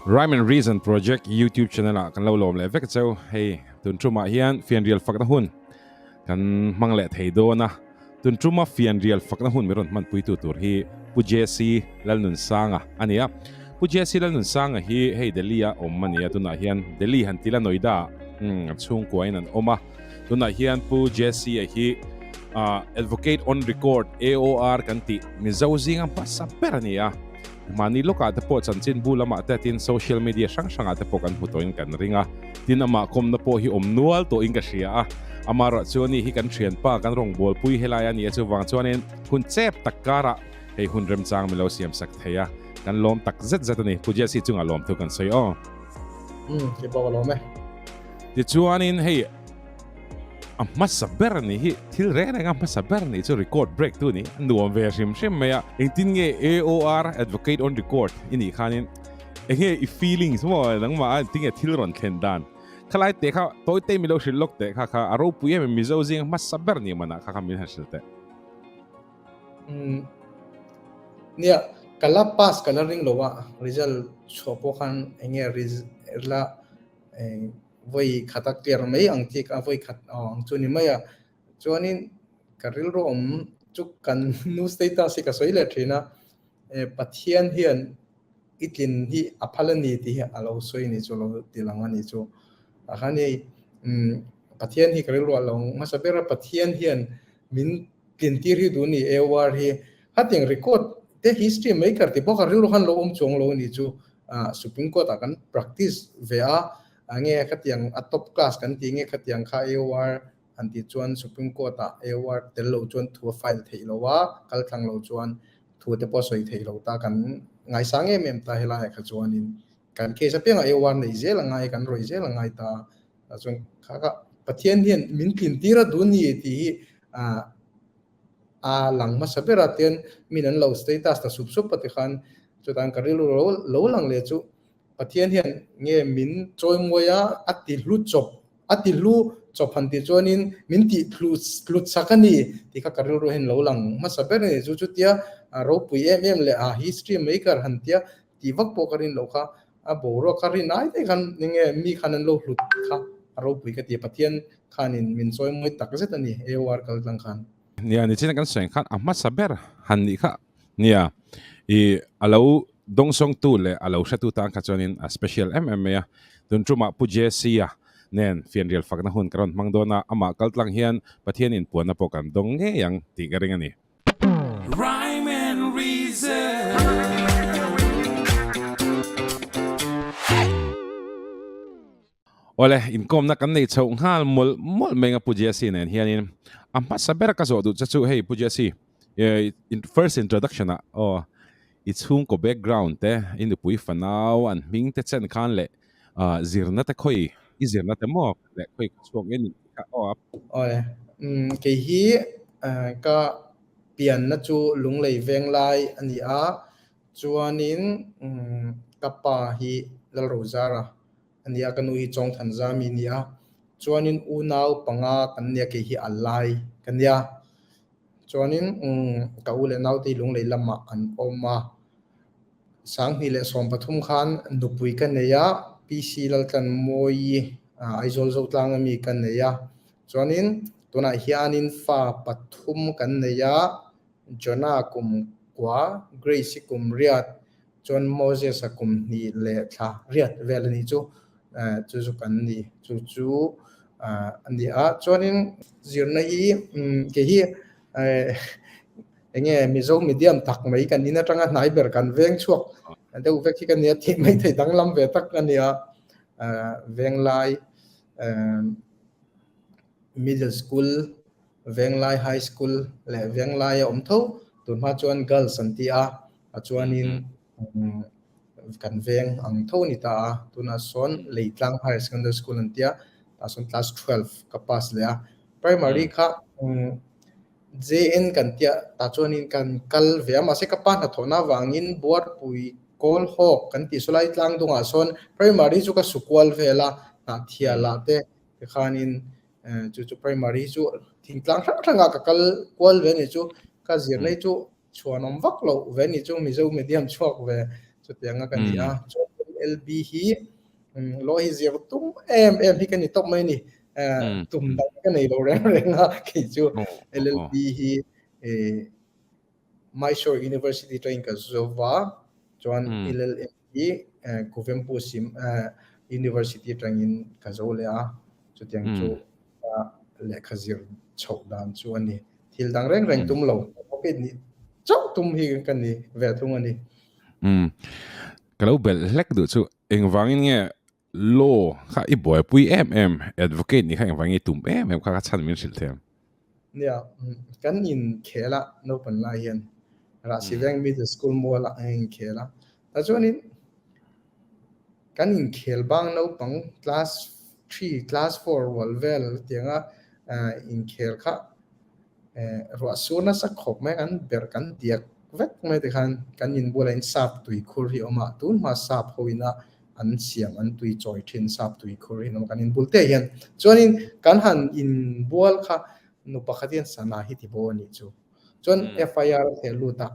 Rhyme and Reason Project YouTube channel ah kan lo lawm leh vek cheu. Hei tun tumah hian fianrial fakna hun kan hmang leh thei dawn a. Tun tuma fianrial fakna hun min rawn hmanpuitu tur hi Pu JC Lalnunsanga a ni a. Pu JC Lalnunsanga hi hei Delhi a awm a ni a, tunah hian Delhi han tila Noida ah chhungkuain an awm a. Tunah hian Pu JC-a hi Advocate on Record, AOR, kan tih Mizo zinga hmasa ber a ni a. Mahni lawkah te pawh chanchinbu lamah te tin social media hrang hrangah te pawh kan hmu tawhin kan ring a. Tin amah kawmna pawh hi awm nual tawhin ka hria a. Amaherawh chu ani hi kan thianpa kan rawngbawlpui helai a ni a, chuvang chuanin hun chep tak karah hei hun remchang min lo siam sak thei a, kan lawm tak zet zet a ni. Pu Jesse chungah lawmthu kan sawi aw. Umm, kei pawh ka lawm e. Tichuanin hei a hmasa ber ni hi thil reng reng a hmasa ber ni chu record break tu ni a nuam ve hrim hrim mai a. Engtin nge AOR Advocate on Record i nih khanin enge i feelings maw nangmah a engtin nge thil rawn thlen dan khalai teh kha tawi te milo hrilh lawk teh kha kha a ropui em Mizo zinga hmasa ber ni manah kha kha min han hrilh teh. Umm nia ka la pass ka la ring lo a result chhuah pawh khan enge la Vawi khat a clear mai ang tih kha vawi khat ang chu ni mai a. Chuanin ka rilru awm chu kan nu status hi ka sawi leh thin a, Pathian hian i tlin hi a phal a ni tih hi a lo sawi ni chu a lo ti lang a ni chu. Ah khan hei Pathian hi ka rilru a lo hmasa ber a, Pathian hian min tlin tir hi duh ni AOR hi. Hetiang record te history maker tih pawh ka rilru khan lo awm chuang lo a ni chu. Supreme Court ah kan practice ve a, nge khatiang a top class kan tih nge khatiang kha AOR han tih chuan Supreme Court ah AOR tel lo chuan thu a file theih lo a, kal tlang lo chuan thu te pawh sawi theih lo ta kan ngaisang em em ta helaiah kha chuanin kan case apiangah AOR nei zel a ngai kan rawih zel a ngai ta tah chuan kha kha Pathian hian min tlin tir a duh ni tih hi a lang hmasa ber a tian min an lo status ta sup sup a tikhan chutan ka rilru lo lo lang leh chu Pathian hian nge min chawi mawi a a ti hlu chawp a ti hlu chawp han tih chuanin min tih hlut hlut sak a ni tih kha ka rilru hian lo lang hmasa ber a ni chu chutia ropui em em leh a history maker han tia tih vak pawh ka rin loh kha a boruak kha rin ai daih khan enge mi khan an lo hlut kha a ropui ka ti a, Pathian khanin min chawi mawi tak zet a ni AOR kal tlang khan. Nia, nichina kan sawi khan a hmasa ber han nih kha nia, i a lo dawngsawngtu leh a lo hretu tan kha chuanin a special em em mai a, tun tumah Pu JC-a nen fianrial fakna hun ka rawn hmang dawn a, amah kal tlang hian Pathian inpuanna pawh kan dawng ngei ang tih ka ring a ni. Rhyme and reason. Awle, inkawmna kan nei chhoh nghal mawlh mawlh mai nga Pu Jesse nen hianin a hmasa ber ka zawh duh che chu hei Pu Jesse, first introduction ah aw i chhungkaw background te, i nupui fanau an hming te chen khan leh zirna te khawi i zirna te maw leh khawi ka chhuak nge nih tih kha aw a. Awi, kei hi ka pianna chu Lunglei Venglai a ni a, chuanin ka pa hi Lalrozara a ni a, ka nu hi Chawngthanzami a ni a, chuanin unau panga kan nia kei hi a lai ka nia, chuanin ka u leh naute hi Lunglei lamah an awm a. 2013 khan nupui ka nei a, PC Laltlanmawii Aizawl Zotlang ami ka nei a. Chuanin tunah hianin fa pathum kan nei a, Jonah kum kua, Grace-i kum riat, chuan Moses-a kum hnih leh thla riat vel a nih chu. Chu chu kan ni, chu chu a ni a. Chuanin zirna hi kei hi Enge Mizo medium tak mai kan in atanga hnai ber kan veng chhuak deuh vek hi ka nia tih mai thei danglam ve tak a nia. Venglai Middle School, Venglai High School leh Venglai a awm tho. Tun hma chuan Girls an ti a, a chuanin kan veng ang tho a ni ta a. Tunah sawn Leitlang Higher Secondary School an ti a, tah sawn class 12 ka pass leh a. Primary kha JN kan tia tah chuanin kan kal ve a, mahse ka pa hnathawhna avangin Buarpui Kawl Hawk kan tih saw lai tlang dungah sawn primary chu ka su kual vel a, Hnahthialah te tikhanin chu chu primary chu thingtlang hrang hrangah ka kal kual ve a ni chu, ka zirlai chu chhuanawm vak loh ve a ni chu Mizo medium chhuak ve chutianga ka ni a. LLB hi law hi zir tum em em hi ka ni tawp mai a ni. Tum dang ka nei lo reng reng a, kei chu LLB hi Mysore University atangin ka zo va, chuan LLM hi Kuvempu Sim University atangin ka zo leh a, chutiang chu ka lehkha zir chhoh dan chu a ni. Thil dang reng reng tum lo, advocate nih chauh tum hi ka ni ve thung a ni. Umm, ka lo belh hlek duh chu engvangin nge law kha i buaipui em em, advocate nih kha engvangin i tum em em kha ka chhan min hrilh thei ang. Nia, kan inkhel a naupan lai hian Rahsiveng Middle School mualah an inkhel a, tah chuanin kan inkhel bang naupang class three, class four rual vel tianga inkhel kha ruah sur nasa khawp mai kan ber kan diak vek mai tikhan kan inbulah in sap tui khur hi a awm a, tun hma sap ho ina an siam an tui chawi thin sap tui khur hi an awm a kan inbul te hian chuanin kan han inbual kha nu pakhat hian sana hi ti bo a nih chu chuan FIR a theh lut a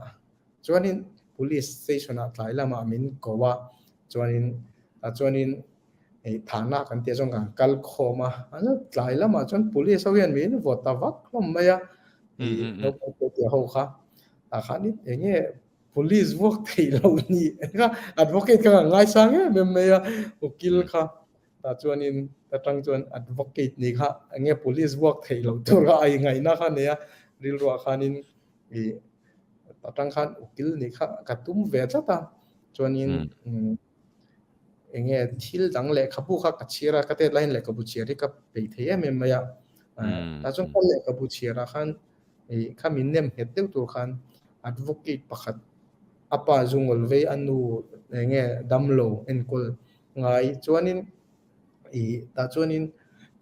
chuanin police station ah tlai lamah min ko a chuanin tah chuanin hei thahna kan tih zawng kan kal khawm a tlai lamah chuan police ho hian min vaw ta vak hlawm mai a naupang te tih ho kha tah khanin eng nge Police vuak theih loh ni kha advocate kha ka ngaisang em em mai a, ukil kha tah chuanin ta tang chuan advocate ni kha enge police vuak theih loh tur kha a ingaihna kha nei a, rilruah khanin ih ta tang khan ukil ni kha ka tum ve tlat a, chuanin enge thil dang lehkhabu kha ka chhiar a, ka tet laiin lehkhabu chhiar hi ka peih thei em em mai a, tah chuan ka lehkhabu chhiarah khan Ih kha min nem nghet deuh tur khan advocate pakhat a pa zu ngawl vei a nu eng nge damlo enkawl ngai chuanin ih tah chuanin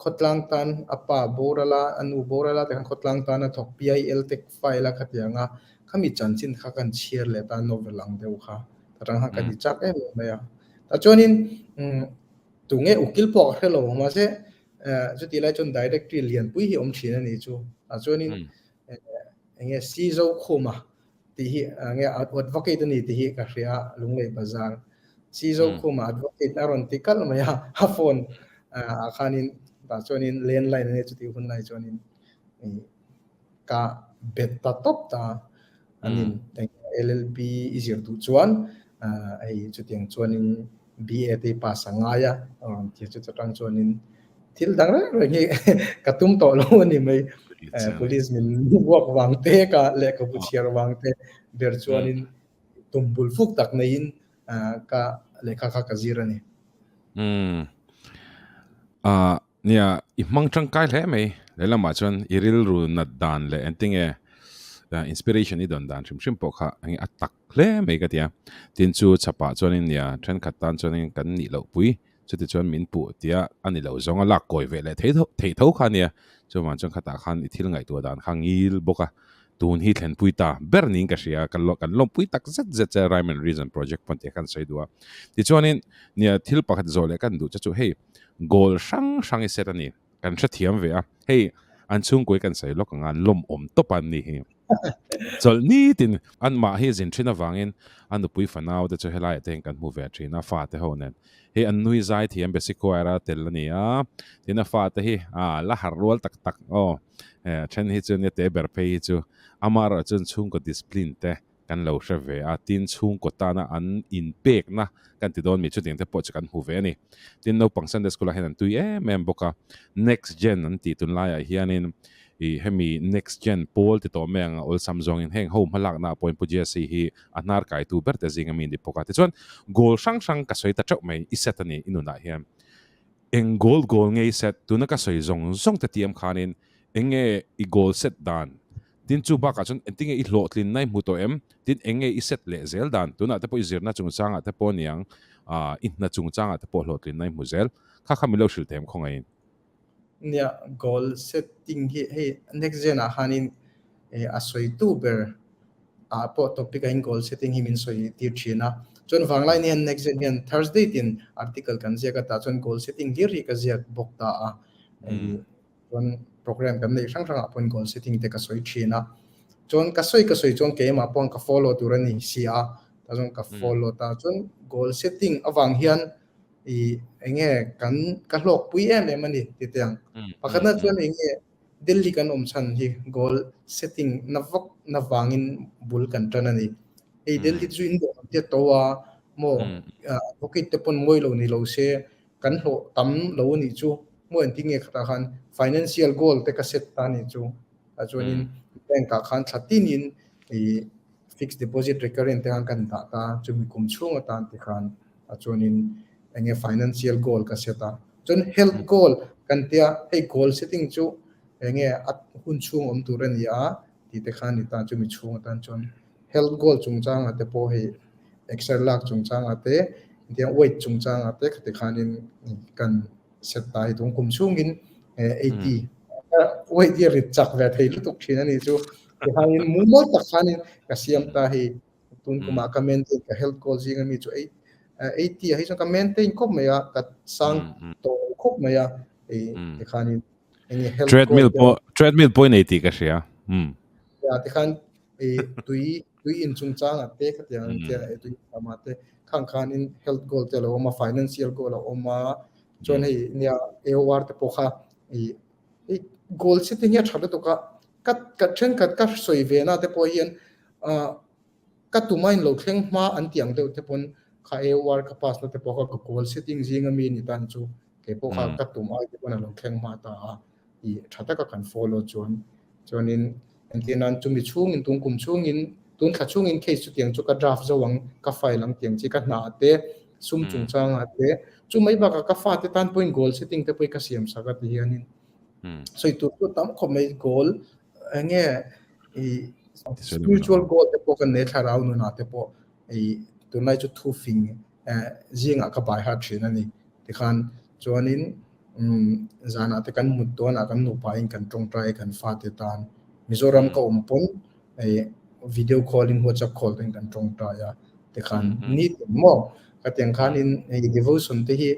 khawtlang tan a pa boral a a nu boral a tikhan khawtlang tan a thawk PIL te file a khatiang a khami chanchin kha kan chhiar leh ta novel ang deuh kha ta tang khan ka ti chak em em mai a tah chuanin umm tunge ukil pawh ka hre lo mahse Chutih lai chuan directory lianpui hi awm thin a nih chu. Tah chuanin eng nge Sizo Khuma tih hi eng nge advocate a ni tih hi ka hria a, Lunglei Bazar. Sizo Khuma advocate a rawn ti kalh mai a, a phone ah khanin tah chuanin landline a nia chutih hun lai chuanin Ka bet ta tawp ta an in LLB i zir duh chuan hei chutiang chuanin BA te i pass a ngai a rawn ti chu chutang chuanin thil dang reng reng hi ka tum tawh lo a ni mai. Police min vuak vang te ka lehkhabu chhiar vang te ber chuanin tum bul fuk tak neiin ka lehkha kha ka zir a ni. Nia, i hmang tangkai hle mai. Lehlamah chuan i rilru nat dan leh engtinge inspiration i dawn dan hrim hrim pawh kha enge a tak hle mai ka ti a. Tin chu chhapah chuanin nia thenkhat tan chuanin kan nih loh pui chuti chuan min puh tia a ni lo zawng a lak kawi ve leh thei theih tho kha nia. Chuvang chuan khatah khan i thil ngaihtuah dan kha ngil bawk a, tun hi thlenpui ta ber niin ka hria, kan kan lawmpui tak zet zet che Rhyme and Reason project pawn tih khan sawi duh a. Tichuanin nia thil pakhat zawh leh kan duh che chu hei Goal hrang hrang i set a ni. Kan hrethiam ve a. Hei, an chhungkuai kan sawi lawk anga an lawmawm tawp a an ni hi. Chawlh nitin anmah hi zin thin avangin a nupui fanau te chu helaiah te hian kan hmu ve thin a, fate ho nen. Hei an nui zai thiam basic choir a tel a ni a, tin a fate hi a la harh rual tak tak aw. A then hi chu nia te ber phei hi chu amaherawh chuan chhungkaw discipline te kan lo hre ve a, tin chhungkaw tana an inpekna kan ti dawn mi chutiang te pawh chu kan hmu ve a ni. Tin naupang Sunday School ah hian an tui em em bawk a, Next Gen an tih tunlaiah hianin ih hemi Next Gen pawl ti tawh mai ang a awlsam zawngin heng ho hmalakna ah pawhin Pu Jesse hi a hnar kaitu ber te zinga mi a ni bawk a. Tichuan goal hrang hrang ka sawi ta teuh mai i set a ni i nunah hian. Eng goal goal nge i set? Tuna ka sawi zawng zawng te tiam khanin eng nge i goal set dan? Tin chu bakah chuan engtin nge i hlawhtlinna i hmu tawh em? Tin eng nge i set leh zel dan? Tunah te pawh i zirna chungchangah te pawh aniang, ah i hna chungchangah te pawh hlawhtlinna i hmu zel. Kha kha min lo hrilh them khawngaihin. Nia, goal setting hi hei next gen ah khanin a sawitu ber ah pawh topic ah hian goal setting hi min sawi tir thin a. Chuan vanglai ni hian next gen hian Thursday tin article kan ziak a tah chuan goal setting hlir hi ka ziak bawk ta a. Chuan program kan neih hrang hrangah pawhin goal setting te ka sawi thin a. Chuan ka sawi ka sawi chuan keimah pawh ka follow tur a ni si a. Ta chuan ka follow ta. Chuan goal setting avang hian i enge kan ka hlawk pui em em a ni ti teh ang. Pakhatna chuan enge Delhi kan awm chhan hi goal setting na vak na vangin bul kan tan a ni. Hei Delhi chu in dawh ang te to a maw advocate te pawn mawi lo ni lo se kan hlawh tam lo a nih chu maw engtin nge khatah khan financial goal te ka set ta a nih chu. Ah chuanin bank ah khan thla tinin ih fixed deposit recurrent te khan kan dah ta chumi kum chhung atan te khan ah chuanin eng nge financial goal ka set a. Chuan health goal kan tia hei goal setting chu eng nge a hun chhung awm tur a ni a tih te khan ni ta chumi chhung atan chuan health goal chungchangah te pawh hei exer lak chungchangah te engtiang weight chungchangah te khati khanin kan set ta hi tung kum chhungin 80 weight hi rit chak ve thei lutuk thin a ni chu tikhanin mumal tak khanin ka siam ta hei tun kumah ka maintain ka health goal zinga mi chu 80 ah hi chuan ka maintain khawp mai a ka sang tawh khawp mai a hei tikhanin enge health treadmill pawh treadmill pawh i nei tih ka hria um ya tikhan tui tui in chungchangah te khatiang ang te tui thamah te khang khanin health goal te a lo awm a financial goal a awm a chuan hei nia AOR te pawh kha i goal setting hi a tha lutuk a ka ka thenkhat ka sawi ve na te pawh hian ka tuma in lo thleng hma an tih ang deuh te pawn kha AOR ka pass na te pawh kha ka goal setting zinga mi ni tan chu kei pawh kha ka tum ai te pawn a lo thleng hma ta a i tha taka kan follow chuan chuanin entir nan chumi chhungin tun kum chhungin tun thla chhungin case chutiang chu ka draft zo ang ka file ang tiang chi ka hna te sum chungchangah te chu mai bakah ka fate tan pawhin goal setting te pawh ka siam sak a ti hianin sawi tur chu tam khawp mai goal enge i spiritual goal te pawh kan nei thlarau nunah te pawh i tunlai chu thu fing zingah ka bai har thin a ni. Tikhan chuanin zanah te kan mut dawnah kan nupain kan tawngtai kan fate tan Mizoram ka awm pawn video call in WhatsApp call ten kan tawngtai a. Tikhan nitin maw ka tiang khanin hei devotion te hi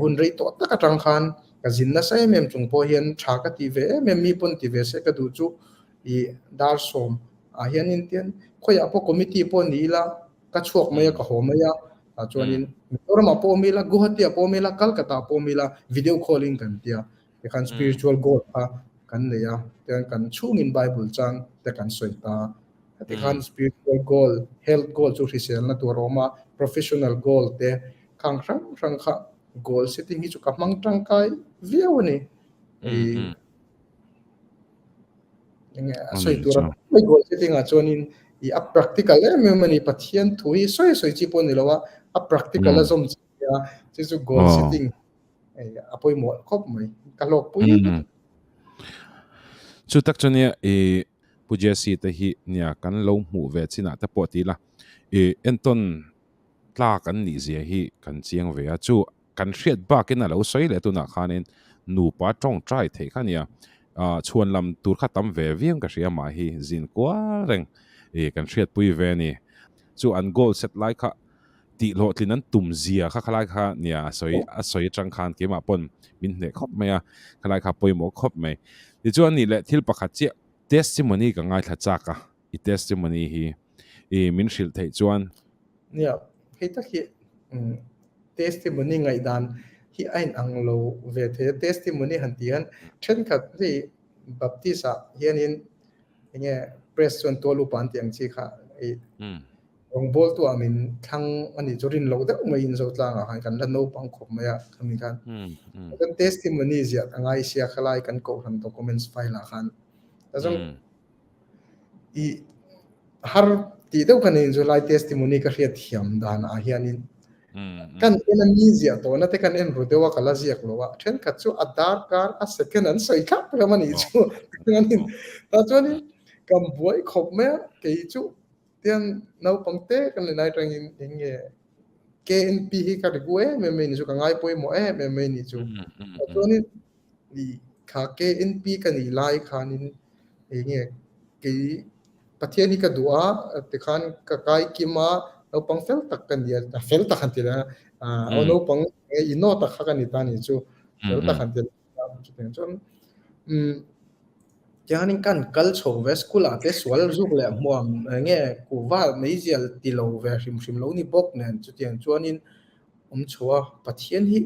hun rei tawh tak atang khan ka zin nasa em em chung pawh hian tha ka ti ve em em mi pawn ti ve se ka duh chu i dar sawm ah hianin tian khawiah pawh committee pawh ni ila ka chhuak mai a ka haw mai a tah chuanin Mizoramah pawh awm ila Guwahati ah pawh awm ila Calcutta ah pawh awm ila video calling kan tia tikhan spiritual goal kha kan nei a tichuan kan chhungin Bible chang te kan sawi ta a tikhan spiritual goal health goal chu hriselna tur a awm a professional goal te khang hrang hrang kha goal setting hi chu ka hmang tangkai viau a ni. Enge a sawi tur a mai goal setting ah chuanin i a practical em em a ni Pathian thu hi sawi sawi chi pawh ni lo a a practical a zawm chi a chu chu goal setting a pawimawh khawp mai ka hlawk pui Chu tak chu nia i Pu Jesse te hi nia kan lo hmuh ve chinah te pawh ti ila i entawn tlak an nih zia hi kan chiang ve a chu Kan hriat bakin a lo sawi leh tunah khanin nupa tawngtai theih kha nia. Chhuan lam tur kha tam ve viang ka hria mah hi zin kual reng i kan hriatpui ve a ni. Chu an goal set lai kha tih hlawhtlin an tum zia kha khalai kha nia a sawi a sawi atang khan keimah pawn min hneh khawp mai a, khalai kha pawimawh khawp mai. Tichuan nih leh thil pakhat chiah testimony ka ngaithla chak a, i testimony hi i min hrilh theih chuan. Nia, hei tak hi testimony ngaihdan hi a inang lo ve thei a, testimony han tih hian thenkhat hei Baptist ah hianin enge press chuan tual upa an tih ang chi kha hei rawngbawl tu ah min thlang a nih chu rin loh deuh maiin Zotlang ah khan kan la naupang khawp mai a khami khan kan testimony ziah a ngai sia khalai kan kohhran documents file ah khan ta zawng I har tih deuh ka nei chu lai testimony ka hriat thiam dan ah hianin kan en a mi ziah tawhna te kan en ru deuh a ka la ziak lo a thenkhat chu a darkar a second an sawi thlap ram a nih chu chuanin tah chuanin kan buai khawp mai a kei chu tiang naupang te kan ni lai atangin eng nge KNP hi ka rigu em em mai ni chu ka ngai pawimawh em em mai ni chu tah chuanin I kha KNP ka nih lai khanin eng nge kei Pathian hi ka duh a tikhan ka kai kim a naupang fel tak ka ni a fel tak han ti leh a aw naupang innaw tak kha ka ni ta ni chu fel tak han ti leh a chutiang chuan umm. Tiangin kan kal chho ve school ah te sual zuk leh hmuam enge kuhva meizial ti lo ve hrim hrim lo ni bawk nen chutiang chuanin awm chho a Pathian hi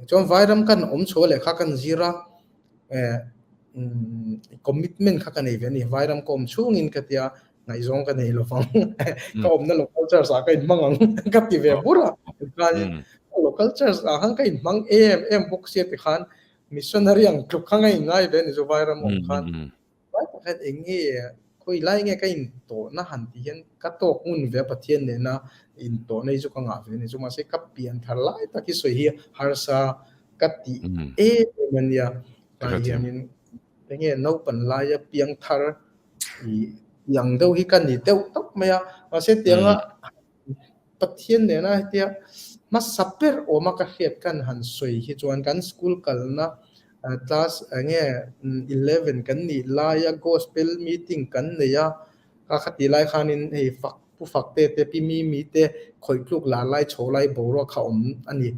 chuan vairam kan awm chho a lehkha kan zir a commitment kha ka nei ve a ni vairam ka awm chhungin ka tia ngaihzawng ka nei lovang ka awmna local church ah ka inhmang ang ka ti ve bur a tikhanin local church ah khan ka inhmang em em bawk sia tikhan Missionary ang tluk kha ngei ngai ve ni chu vairam awm khan vai tak hian eng nge khawi lai nge ka intawhna han tih hian ka tawk ngun ve a Pathian nena intawhna hi chu ka ngah ve ni chu mahse ka pian thar lai tak hi sawi hi harsa ka tih em em a nia tlai hianin eng nge naupan laia piang thar ih ang deuh hi ka ni deuh tawp mai a mahse tianga Pathian nena hetia hmasa ber awma ka hriat kan han sawi hi chuan kan school kalna class enge 11 kan nih laia gospel meeting kan nei a, kha khatih lai khanin hei fak pu fak te te pi mi mi te khawih tluk lar lai chho lai boruak kha awm a ni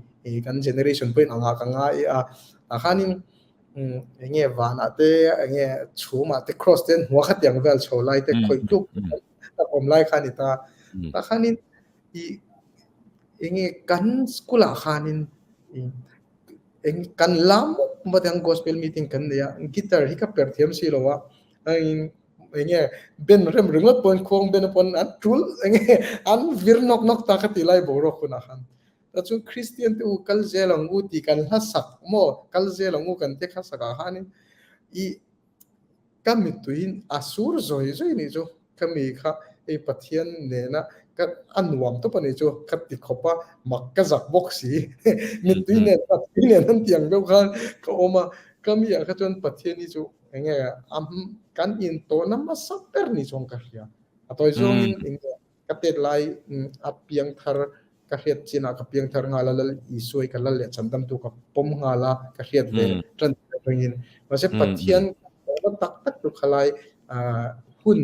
kan generation pawhin angah ka ngai a, tah khanin enge vanah te enge chhumah te cross te an hmu a khatiang vel chho lai te khawih tluk tak awm lai kha a ni ta. Tah khanin i enge kan school ah khanin eng kan lam mawp mawp ang gospel meeting kan nei a, guitar hi ka perh thiam si lo a, enge band rem ringawt pawn khuang band pawn an tul enge an vir nawk nawk ta ka tih lai boruak hunah khan. Ta chuan Kristian te u kal zel ang u tih kan hla sak maw kal zel ang u kan te kha sak ah khanin i Ka mittuiin a sur zawi zawi nih chu ka mi kha hei Pathian nena ka a nuam tawp a nih chu ka ti khawp a, mak ka zak bawk si. Mittui nen Pathian nen an ti ang deuh khan ka awm a, ka mi ah kha chuan Pathian hi chu enge a kan intawhna hmasa ber ni chuan ka hria. A tawi zawngin enge Ka tet lai a piang thar ka hriat chinah ka piang thar nghal a, Lal Isuai ka lal leh chandamtu ka pawm nghal a, ka hriat ve tan atangin. Mahse Pathian tawhna tak tak chu khalai hun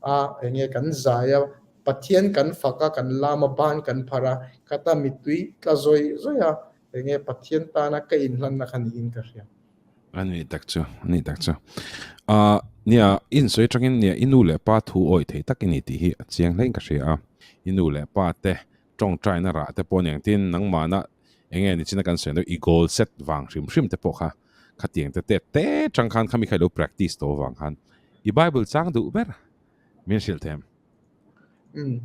a enge kan zai a, Pathian kan fak a, kan lam a, ban kan phar a, khata mittui tla zawi zawi a, enge Pathian tana ka inhlanna kha niin ka hria. A ni tak chu, a ni tak chu. Ah, nia, i insawi atangin nia i nu leh pa thu awih thei tak i ni tih hi a chiang hlein ka hria a. I nu leh pa te tawngtaina rah te pawh aniang tin nangmahna eng nge nichina kan sawi deuh i goal set vang hrim hrim te pawh kha khatiang te tet te tang khan khami kha i lo practice tawh vang khan i Bible chang duh ber min hrilh them. Umm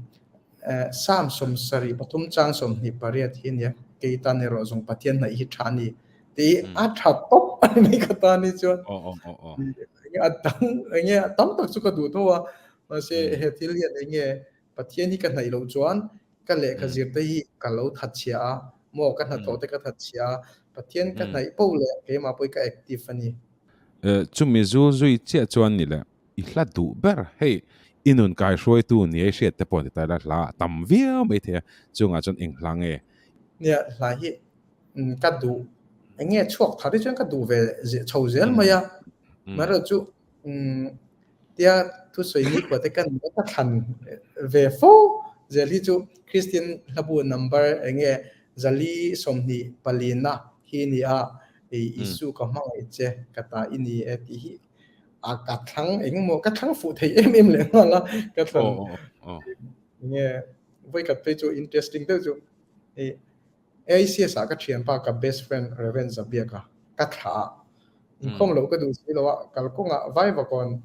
Psalm 73 28 hi ania, kei tan erawh zawng Pathian hnaih hi tha a ni tih hi a tha tawp a ni mai ka tan hi chuan enge a dang enge a tam tak chu ka duh tho a, mahse he thil hian enge Pathian hi ka hnaih loh chuan ka lehkha zir te hi ka lo that chhia a maw ka hnathawh te ka that chhia a, Pathian ka hnaih poh leh keimah pawh hi ka active a ni. Chumi zul zui chiah chuan ni le. I hla duh ber, hei i nun kaihruaitu ni ei hriat te pawh ni ta ila hla a tam viau mai thei a, chungah chuan eng hla nge? Nia, hla hi ka duh, eng nge chhuak thar hi chuan ka duh ve chho zel mai a, amaherawh chu tia thusawi nikhua te ka ka thlan ve fo zel hi chu Kristian hlabu number eng nge 424 na hi a ni a, Isu ka hmangaih che ka ta i ni e tih hi a ka thlang eng emaw ka thlang fuh thei em em leh nghal a ka thlan nge vawi khat phei chu interesting deuh chu i AICS ah ka thianpa ka best friend Reverend Zabiaka ka thlah a inkhawm loh ka duh si lo a kalkawngah Vaivakawn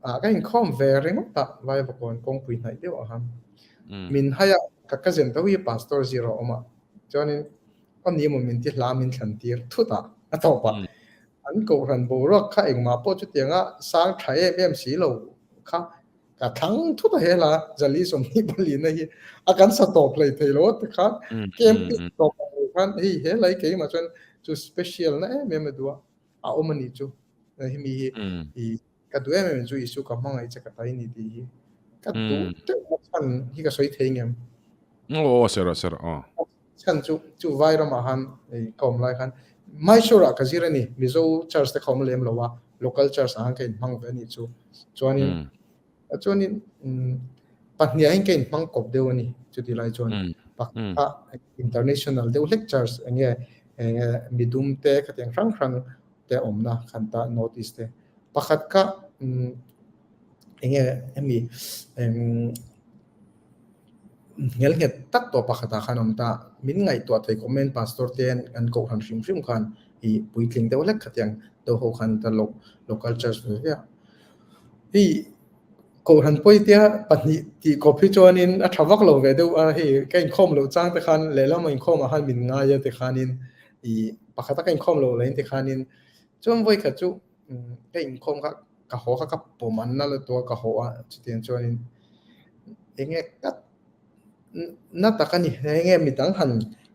ah ka inkhawm ve ringawt a Vaivakawn kawngpui hnaih deuh ah khan min hai a ka cousin tho hi pastor zir a awm a chuanin a ni emaw min ti hla min thlan tir thut a a tawp ah An kohhran boruak kha engmah pawh chutianga sang tha em em si lo kha ka thlang thut a hel a, 424 na hi a kan sa tawp hlei thei lo a ti khan camping tawp ang lo khan hei he lai keimah chuan chu special na em em a duh a, a awm a nih chu hemi hi i ka duh em em chu Isu ka hmangaih che ka ta i ni tih hi ka duh teuh a chhan hi ka sawi thei ngem. Aw sir aw sir aw. Chhan chu chu vai ramah khan ka awm lai khan Mysore ah ka zir a ni Mizo church te kha awm lem lo a local church ah khan ka inhmang ve a nih chu chuanin chuanin pahniah hian ka inhmang kawp deuh a ni chuti lai chuan pakhat international deuh hlek church enge enge midum te khatiang hrang hrang te awmna khan ta north east te. Pakhat kha enge hemi nghel nghet tak tawh pakhatah khan a awm ta. Min ngaihtuah thei khawp mai in pastor te an kohhran hrim hrim khan ih puitling deuh hlek khatiang deuh ho khan ta local church ve ve a. Hei kohhran pawitea pahnih tih kawp hi chuanin a tha vak lo ve deuh a, hei ka inkhawm loh chang te khan lehlam a inkhawmah khan min ngai a tikhanin ih pakhata ka inkhawm loh laiin tikhanin chuan vawikhat chu ka inkhawm kha ka haw kha ka pawm an la lutuk a ka haw a chutiang chuanin eng nge ka na tak a ni eng nge midang han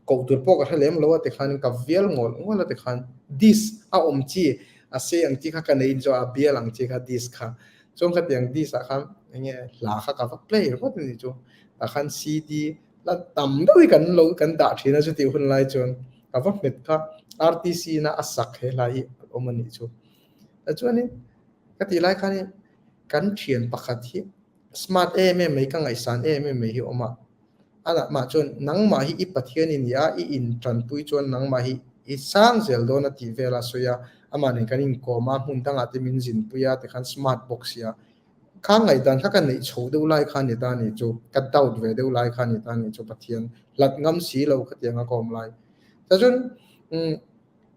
koh tur pawh ka hre lem lo a tikhan ka vial ngawlh ngawlh a tikhan disc a awm chi a sei ang chi kha ka nei chu a bial ang chi kha disc kha chuan khatiang disc ah khan eng nge hla kha ka va play ringawt a ni chu tah khan CD la tam deuh hi kan lo kan dah thin a chutih hun lai chuan ka va hmet kha RTC na a sak he hla hi a awm a nih chu tichuanin ka tih lai khanin kan thian pakhat hi smart em em mai ka ngaihsan em em mai hi a awm a amah chuan nangmah hi i Pathian i ni a i intanpui chuan nangmah hi i sang zel dawn a tih vel a sawi a amah nen kan inkawm a hmun dangah te min zinpui a tikhan smart bawk sia Kha ngaihdan kha ka neih chho deuh lai kha ni ta ni chu, ka doubt ve deuh lai kha ni ta ni chu Pathian hlat ngam si lo khatiang a ka awm lai. Tichuan umm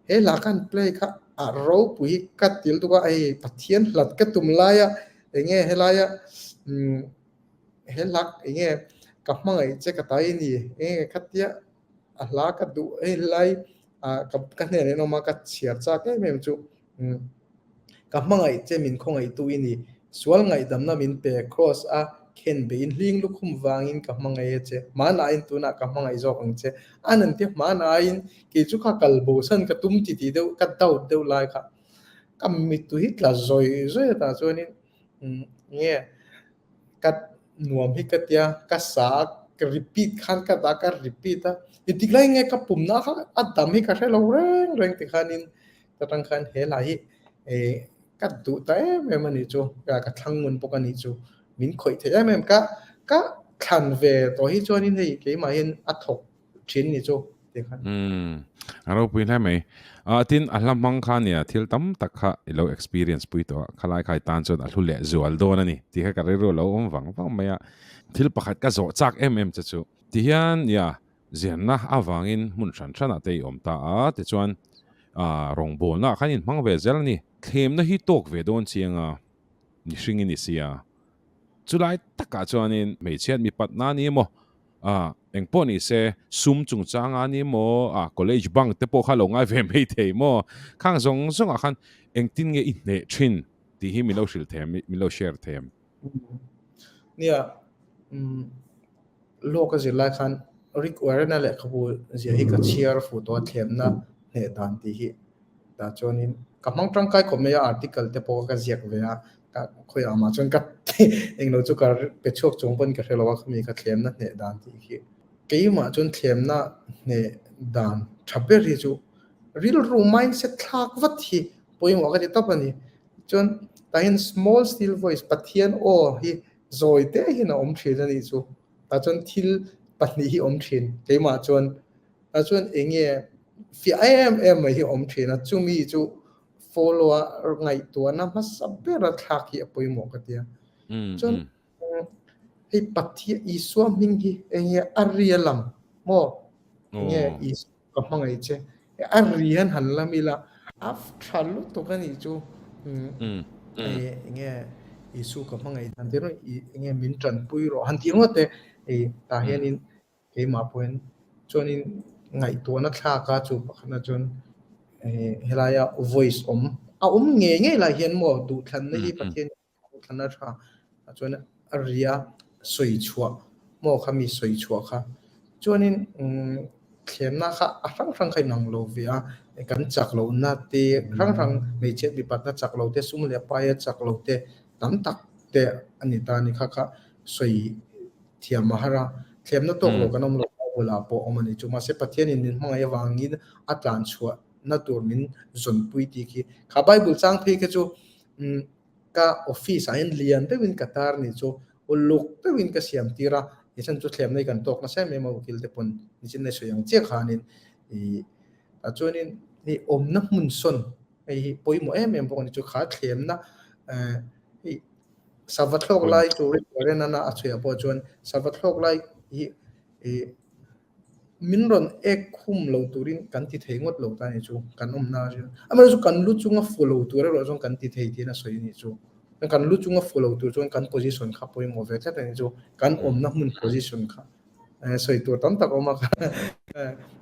he hla khan play kha a ropui hi ka til tuk a, hei Pathian hlat ka tum lai a enge helaia umm he hla enge ka hmangaih che ka tai ni enge khatia a hla ka duh hei helai ah ka hnenah in awm a ka chhiar chak em em chu umm. Ka hmangaih che min khawngaihtu i ni. Sual ngaihdamna min pe, Kraws a khen beiin hling lukhum vangin ka hmangaih a che. Hmanaiin tunah ka hmangaih zawk ang che. A nan te hmanaiin kei chu kha kal bosan ka tum ti tih deuh ka doubt deuh lai kha ka mittu hi tla zawi zawi a tah chuanin nge ka nuam hi ka tia ka sa a ka repeat khan ka dah ka repeat a intik lai nge ka pumna kha a dam hi ka hre lo reng reng tikhanin ta tang khan he hla hi eh ka duh ta em em a nih chu ka thlang ngun bawk a nih chu min khawih theih em em ka ka thlan ve tawh hi chuanin hei keimah hian a thawk thin ni chu ti khan. Umm a ropui hle mai. Ah tin a hla hmang kha nia thil tam tak kha i lo experience pui tawh a, khalai khai tan chuan a hlu leh zual dawn a ni tih kha ka rilru a lo awm vang vang mai a. Thil pakhat ka zawh chak em em che chu tihian nia zianna avangin hmun hran hranah te i awm ta a tichuan ah rawngbawlna ah khan inhmang ve zel a ni. Thlemna hi tawk ve dawn chiang a, mihring i ni sia. Chulai takah chuanin hmeichhiat mipatna a ni emaw A, eng pawh ni se, sum chungchang a ni maw, a, college bunk te pawh kha lo ngai ve mai thei maw? Khang zawng zawngah khan engtin nge i hneh thin tih hi min lo hrilh thei em, min lo share thei em? Nia, umm, lawk a zir lai khan Rick Warren-a lehkhabu zia hi ka chhiar fuh tawh a, thlemna hneh dan tih hi. Tah chuanin ka hmang tangkai khawp mai a, article te pawh ka ziak ve a, ka khawiah mah chuan ka englo chu ka pe chhuak chung pawn ka hre lo a, khami ka thlemna hneh dan tih khi. Keimah chuan thlemna hneh dan tha ber hi chu rilru mindset thlak vat hi pawimawh ka ti tawp a ni. Chuan tah hian small still voice Pathian aw hi zawi te hian a awm thin a nih chu. Tah chuan thil pahnih hi awm thin keimah chuan Tah chuan eng nge fiah em em mai hi awm thin a, chumi chu follow a ngaihtuahna hmasa bera thlak hi a pawimawh ka ti a. Chuan hei Pathian Isua hming hi eng nge a ri a lam maw? Eng nge Isua ka hmangaih che a ri hian han lam ila a tha lutuk a nih chu. Eng nge Isua ka hmangaih han ti rawh eng nge min tanpui rawh han ti ringawt te hei tah hianin Keimah pawhin chuanin ngaihtuahna thlak a chu pakhatna chuan helaia voice awm a awm ngei ngei lai hian maw duhthlanna hi Pathian duhthlanna tha chuan a ri a sawi chhuah maw kha mi sawi chhuah kha chuanin thlemna kha a hrang hrang kha inang lo ve a kan chak lohna te hrang hrang hmeichhe mipatna chak lo te sum leh paia chak lo te tam tak te a ni ta a ni kha kha sawi thiam a har a, thlemna tawk lo kan awm lo Bible ah pawh awm a ni chu. Mahse Pathianin min hmangaih avangin a tlan chhuahna tur min zawnpui tih khi kha Bible chang phei kha chu ka office ah hian lian deuhin ka tar ni chu uluk deuhin ka siam tir a, nichan chu thlemna hi kan tawk nasa em em a ukil te pawn nichin a sawi ang chiah khanin ih tah chuanin hei awmna hmun sawn. Hei hi pawimawh em em bawk a ni chu kha thlemna hei sava thlawk lai turin Warren-a a chhuiah pawh chuan sava thlawk lai hi ih min rawn ek khum lo turin kan ti thei ngawt lo ta a ni chu kan awmna a hriat. Amaherawhchu kan lu chunga fu lo tur erawh chuan kan ti thei tiin a sawi a ni chu. Kan lu chunga fu lo tur chuan kan position kha pawimawh ve tlat a ni chu kan awmna hmun position kha. Sawi tur tam tak a awm a,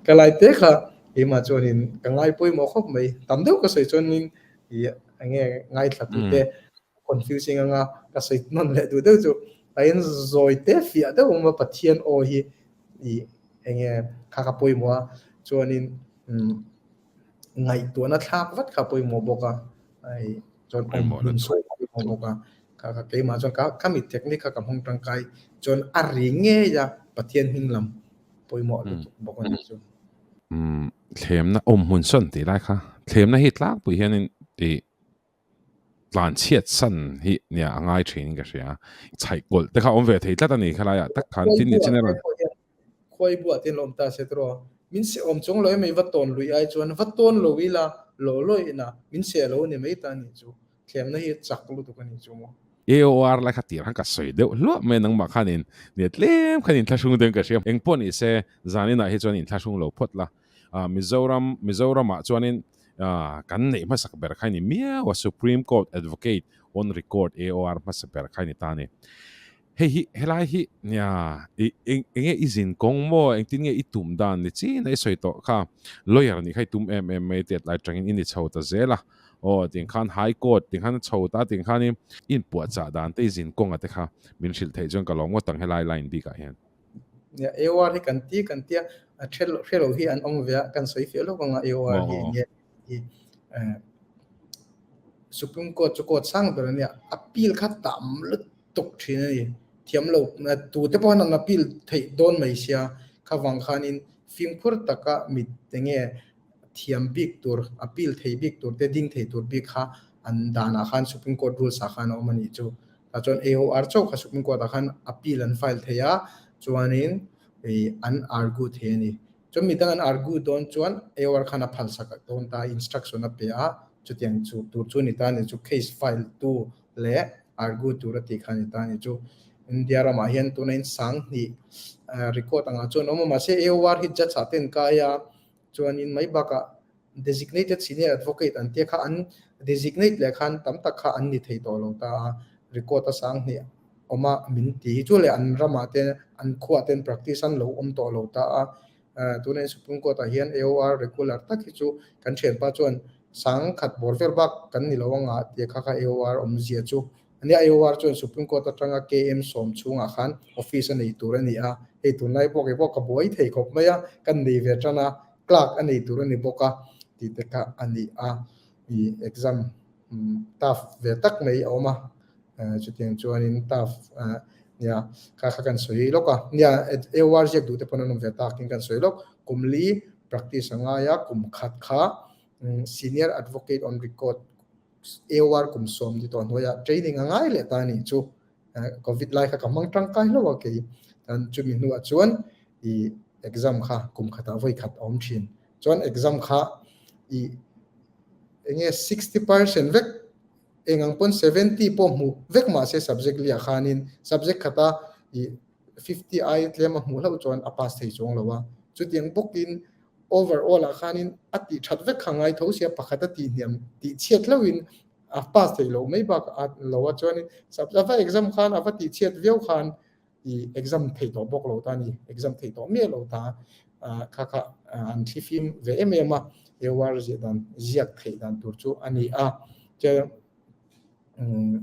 ka lai te kha keimah chuanin ka ngai pawimawh khawp mai. Tam deuh ka sawi chuanin ih eng nge ngaithla tute confusing anga ka sawi nawn leh duh deuh chu tain zawi te fiah deuh awm a Pathian aw hi ih eng nge kha ka pawimawh a chuanin ngaihtuahna thlak vat kha pawimawh bawk a hei chuan awm hmun sawi pawimawh bawk a kha kha keimah chuan ka ka mi technique kha ka hmang tangkai chuan a ri ngei a Pathian hming lam pawimawh lutuk bawk a ni chu. Umm thlemna awm hmun sawn tih lai kha thlemna hi tlangpui hianin tih tlan chhiat san hi nia a ngai thin in ka hria chhaih kawlh te kha awm ve thei tlat a ni khalai ah tak khan tin ni chin erawh Khuai buah te lawm ta se tawh. Min seh awm chung lo emai va tawn lui ai chuan va tawn lo ila law law ina min seh lo ni mai ta nih chu. Thlemna hi chak lutuk a nih chu maw. AOR lai kha tir khan ka sawi deuh hluah mai a nangmah khanin nia tlem khan inthlahrung deuhin ka hria. Engpawh ni se zaninah hi chuan inthlahrung lo phawt la. Mizoram Mizoramah chuanin kan neih hmasak ber kha ni miau a Supreme Court Advocate on Record AOR hmasa ber kha ni ta a ni. Hei hi helai hi nia i eng enge i zin kawng maw engtin nge i tum dan ni chin a i sawi tawh kha lawyer nih kha i tum em em mai tiat lai tangin i ni chho ta zel a aw tiang khan high court tiang khan a chho ta tiang khanin i inpuahchah dan te i zin kawnga te kha min hrilh theih chuan ka lawm ngawt ang helai line bikah hian. Nia AOR hi kan ti kan tia a hre hre lo hi an awm ve a kan sawi fiah lawk anga AOR hi enge hi Supreme Court chu court sang ber ania appeal kha tam lutuk tuk thin a ni. Thiam lo tute pawh hian an appeal theih dawn mai sia, kha vang khanin fimkhur taka mit enge thiam bik tur, appeal thei bik tur te ding thei tur bik kha an danah khan Supreme Court rules ah khan a awm a nih chu. Tah chuan AOR chauh kha Supreme Court ah khan appeal an file thei a, chuanin an argue thei a ni. Chuan midang an argue dawn chuan AOR khan a phalsak dawn ta, instruction a pe a, chutiang chu tur chu a ni ta a ni chu case file tu leh argue tur a tih kha a ni ta a ni chu. India ramah hian tuna in 2000 record angah chuan awm a, mahse AOR hi judge ah te an kai a, chuanin mai bakah designated senior advocate an tia kha an designate leh khan tam tak kha an ni thei tawh lo ta a, record a 2000 awm a min ti hi chu leh an ramah te an khuah ten practice an lo awm tawh lo ta a, Tuna in Supreme Court ah hian AOR regular tak hi chu kan thianpa chuan 10,000 bawr vel bak kan ni lo anga tih kha kha AOR awmzia chu a nia. AOR chuan Supreme Court atanga KM 10 chhungah khan office a nei tur a ni a, hei tunlai pawh kei pawh ka buai thei khawp mai a, kan nei ve tan a, clerk a nei tur a ni bawk a tih te kha a ni a, ih exam tough ve tak mai a awm a. Chutiang chuanin tough nia kha kha kan sawi lawk a, nia AOR ziak duh te pawn an awm ve takin kan sawi lawk, kum li practice a ngai a, kum khat kha senior advocate on record AOR kum 10 ni tawh hnuaiah training a ngai leh ta a nih chu, covid lai kha ka hmang tangkai hlauh a kei, chuan chumi hnuah chuan ih exam kha kum khatah vawi khat a awm thin, chuan exam kha ih enge 60% vek Eng ang pawn 70 pawh hmuh vek mah se subject liah khanin subject khata ih 50 ai tlem a hmuh hlauh chuan a pass thei chuang lo a. Chutiang bawkin overall ah khanin a tih that vek kha ngai tho sia pakhat a tih hniam tih chhiat hlauhin a pass thei loh mai bak a lo a chuanin a va exam khan a va tih chhiat viau khan i exam thei tawh bawk lo ta ni, exam thei tawh miah lo ta kha kha an thli fim ve em em a, AOR ziah dan ziak theih dan tur chu a ni a. Chuan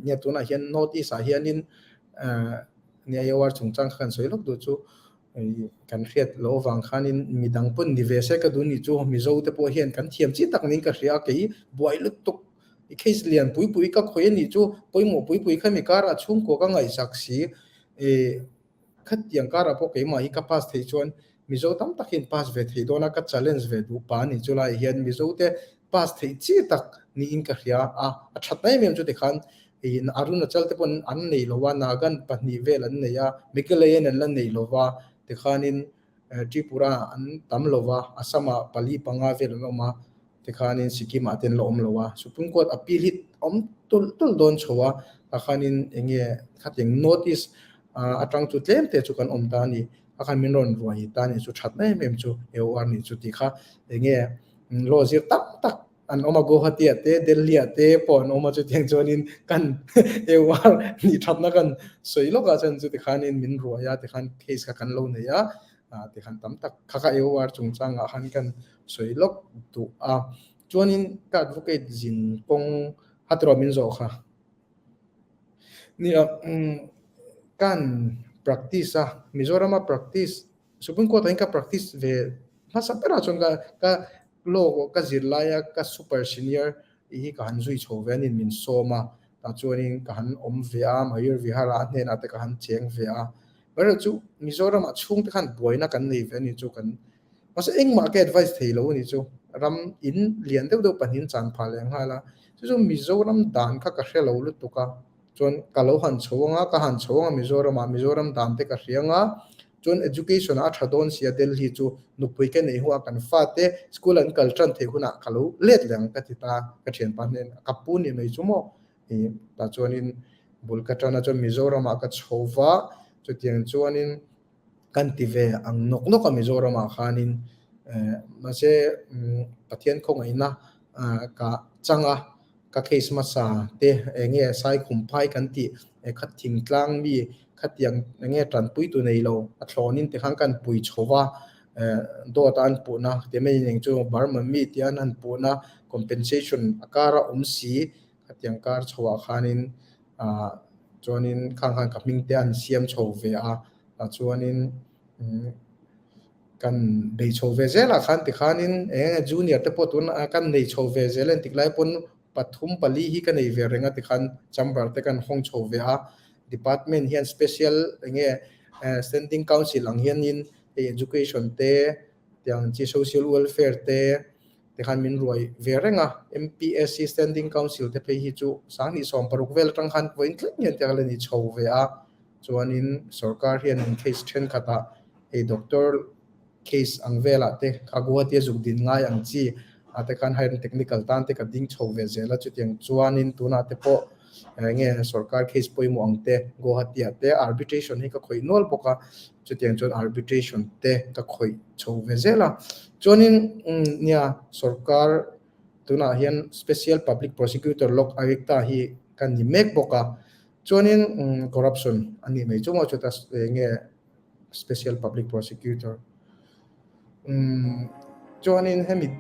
nia tunah hian North East ah hianin nia AOR chungchang kha kan sawi lawk duh chu kan hriat loh avang khanin midang pawn ni ve se ka duh ni chu Mizo te pawh hian kan thiam chi tak niin ka hria a, kei buai lutuk I case lian pui pui ka khawih a nih chu pawimawh pui pui kha mi karah chhungkua ka ngaihsak si. I khatiang karah pawh keimah hi ka pass theih chuan Mizo tam tak hian pass ve theih dawn a, ka challenge ve duh pa a nih chu laiah hian Mizo te pass theih chi tak niin ka hria a. A that na em em chu tikhan i Arunachal te pawn an nei lo a, Nagaland pahnih vel an nei a, Meghalaya-in an la nei lo va, tikhanin Tripura an tam lo va, Assam-ah pali panga vel an awm a. Tikhanin Sikkim ah te an la awm lo a, Supreme Court appeal hi awm tulh tulh dawn chho a, takhanin eng nge khatiang notice atang chu tlem te chu kan awm ta a ni, a khan min rawn ruai ta a ni chu that na em em chu AOR nih chu tih kha eng nge law zir tak tak an awm a, Guwahati ah te Delhi ah te pawh an awm a chutiang chuanin kan AOR nih thatna kan sawi lawk ah chuan chu tikhanin min ruai a tikhan case kha kan lo nei a, tikhan tam tak kha kha AOR chungchangah khan kan sawi lawk duh a. Chuanin ka advocate zin kawng hat erawh min zawh kha. Nia, kan practice a, Mizorama practice, Supreme Court ah hian ka practice ve hmasa berah chuan ka ka law ka zir laia ka super senior hi ka han zui chho ve a nin min sawm a, tah chuanin ka han awm ve a, Mayur Vihara a hnenah te ka han cheng ve a. Amaherawhchu Mizoramah chhungte khan buaina kan nei ve a ni chu kan Mahse engmah ka advice thei lo a ni chu. Ram in lian deuh deuh pahnihin chan phah leh nghal a. Chu chu Mizoram dan kha ka hre lo lutuk a. Chuan ka lo han chho ang a, ka han chho ang a Mizoram ah, Mizoram dan te ka hria ang a. Chuan education ah a tha dawn sia Delhi chu nupui ka neih hunah kan fate school an kal tan theih hunah ka lo let leh ang ka ti ta ka thianpa hnen ka pu ni mai chu maw. Ih tah chuanin bul ka tan a chuan Mizoram ah ka chho va chutiang chuanin Kan ti ve ang nawk nawk a Mizoramah khanin mahse Pathian khawngaihna ka chang a, ka case hmasa te eng nge Saikhum phai kan tih kha thingtlang mi khatiang eng nge tanpui tu nei lo a thlawnin tikhan kan pui chho va, dawt a an puhna ti mai eng chu Burma mi tia an han puhna compensation a kara awm si khatiang kar chhoah khanin chuanin khang khan ka hming te an siam chho ve a. Tah chuanin kan bei chho ve zelah khan tikhanin eng nge junior te pawh tun kan nei chho ve zel a engtik lai pawn pathum pali hi ka nei ve reng a tikhan chamber te kan hawng chho ve a, department hian special eng nge standing council ang hianin hei education te tiang chi social welfare te tikhan min ruai ve reng a, MPSC standing council te phei hi chu 2016 vel atang khan vawiin thleng hian tiang la ni chho ve a. Chuanin sorkar hian in case thenkhatah hei doctor case ang velah te kha Guwahati a zuk din ngai ang chi ah te khan higher technical tan te ka ding chho ve zel a, chutiang chuanin tunah te pawh enge sorkar case pawimawh ang te Guwahati ah te arbitration hi ka khawih nual bawk a, chutiang chuan arbitration te ka khawih chho ve zel a. Chuanin nia sorkar tunah hian special public prosecutor Lok Ayukta hi ka ni mek bawk a, Chuanin corruption a nih mai chu maw chuta enge special public prosecutor chuanin hemi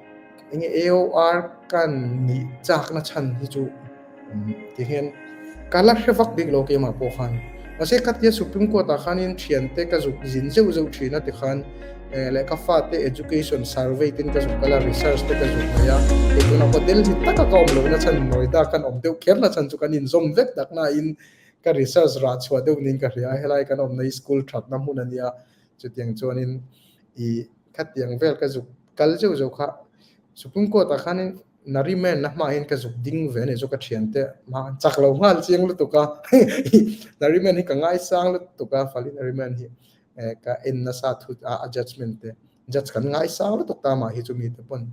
enge AOR kan nih chakna chhan hi chu tihian ka la hre vak bik lo keimah pawh khan mahse khatia supreme court ah khanin thiante ka zuk zin zeuh zeuh thin a tikhan leh ka fate education survey ten ka zuk kal a research te ka zuk mai a hei tunah pawh Delhi taka ka awm lohna chhan Noida kan awm deuh kher na chhan chu kan inzawm vek tak nain ka research rah chhuah deuh niin ka hria a helai kan awmna hi school thatna hmun a nia chutiang chuanin ih khatiang vel ka zuk kal zeuh zeuh kha Supreme Court ah khanin Nariman na hmahin ka zuk ding ve a ni chu ka thiante hma chak lo nghal chiang lutuk a Nariman hi ka ngaisang lutuk a Fali Nariman hi. ka en nasa thu a judgement te judge kan ngaisang lutuk ta mah hi chu mi te pawn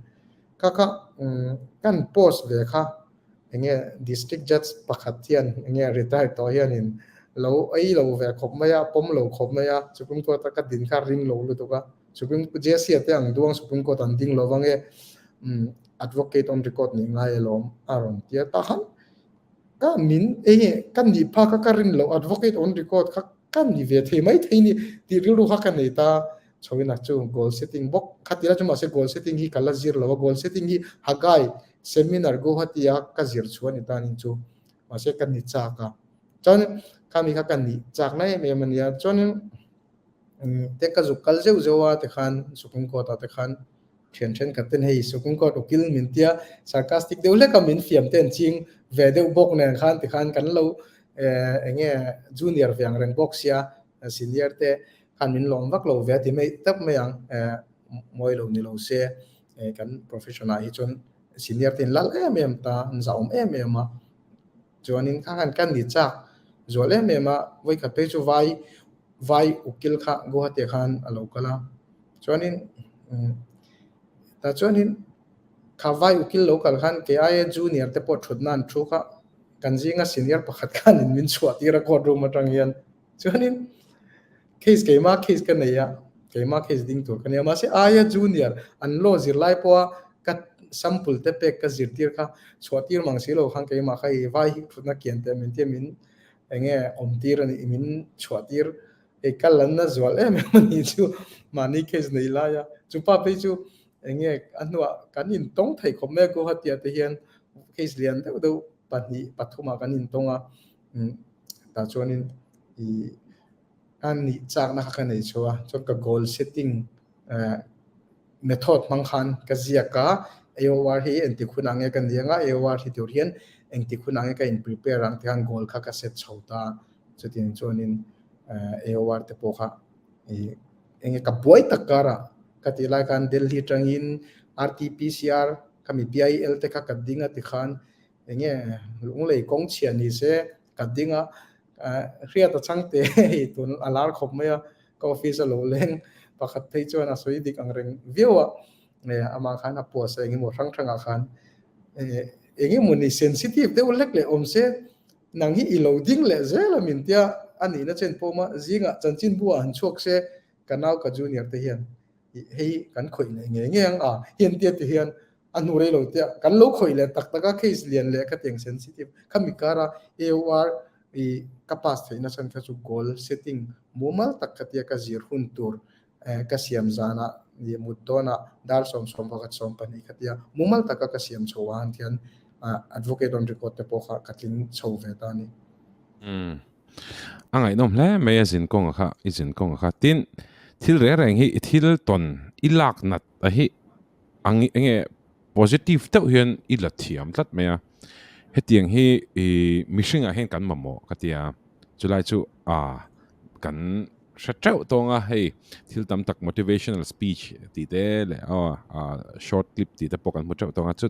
kha kha kan post ve kha enge district judge pakhat hian enge retire tawh hianin lo ei lo ve khawp mai a pawm lo khawp mai a supreme court a ka din kha ring lo lutuk a supreme JC te ang duang supreme court an ding lo ange advocate on record nih ngai alawm a rawn tia ta khan ka min enge ka nih phak a ka rin loh advocate on record kha Ka ni ve thei mai thei ni tih rilru kha ka nei ta chhoin a chu goal setting bawk kha ti la chu mahse goal setting hi ka la zir lo a goal setting hi Haggai seminar Guwahati a ka zir chu a ni ta nin chu mahse ka ni chak a chuan khami kha ka ni chak na em em a nia chuanin te ka zuk kal zeuh zeuh a tikhan Supreme Court ah te khan Thian thenkhat ten hei Supreme Court ukil min tia sarcastic deuh hlek a min fiam te an ching ve deuh bawk nen khan tikhan kan lo eng nge junior ve ang reng bawk sia senior te khan min lawm vak lo ve a ti mai tak mai ang mawi lo ni lo se kan profession ah hi chuan senior te in lal em em ta an zahawm em em a chuanin kha khan kan ni chak zual em em a vawikhat phei chu vai vai ukil kha Guwahati ah khan a lo kal a. Chuanin tah chuanin Kha vai ukil lo kal khan kei aia junior te pawh thutna an thu kha kan zinga senior pakhat khanin min chhuah tir a court room atang hian. Chuanin case keimah case ka nei a, keimah case ding tur ka nia. Mahse aia junior an law zirlai pawha ka sample te pek ka zirtir kha chhuah tir mang si lo khan keimah kha i vai hi thutna kian teh min tia min enge awm tir a nih min chhuah tir hei ka lan na zual em em a nih chu mahni case nei lai a. Chupa phei chu enge a hnuah kan intawng thei khawp mai a Guwahati ah te hian case lian deuh deuh pahnih pathumah kan intawng a. Tah chuanin ih a nih chakna kha ka nei chho a, chuan ka goal setting method hmang khan ka ziak a, AOR hi engtik hunah nge ka ni anga AOR hi tur hian engtik hunah nge ka in prepare ang tikhan goal kha ka set chho ta, chutiang chuanin AOR te pawh kha ih enge ka buai tak karah ka tih lai khan Delhi atangin RTPCR khami PIL te kha ka ding a tikhan Enge lunglei kawng chhia ni se ka ding a, hriat a chang te hei tun a lar khawp mai a, ka office a lo leng pakhat phei chuan a sawi dik ang reng viau a, amah khan a post a engemaw hrang hrangah khan engemaw ni sensitive deuh hlek leh awm se nang hi i lo ding leh zel a min tia a nihna chen pawh awm a, zingah chanchinbu ah han chhuak se ka nau ka junior te hian hei kan khawih leh ngei ngei ang a, hian tia ti hian A hnu rei lo tia kan lo khawih leh tak tak a, case lian leh kha tiang sensitive khami kara AOR i ka pass theihna chhan kha chu goal setting mumal tak kha tia ka zir hun tur ka siam zanah i mut dawnah dar 11 20 kha tia mumal taka ka siam chho a han thian advocate on record te pawh kha ka tling chho ve ta a ni. Umm. A ngaihnawm hle mai a zin kawnga kha i zin kawnga kha. Tin, thil reng reng hi i thil tawn i lak nat a hi ang enge positive deuh hian i la thiam tlat mai a, hetiang hi i mihringah hian kan mamawh ka ti a, chulai chu a kan hre teuh tawng a, hei thil tam tak motivational speech tih te leh aw a short clip tih te pawh kan hmu teuh tawng a, chu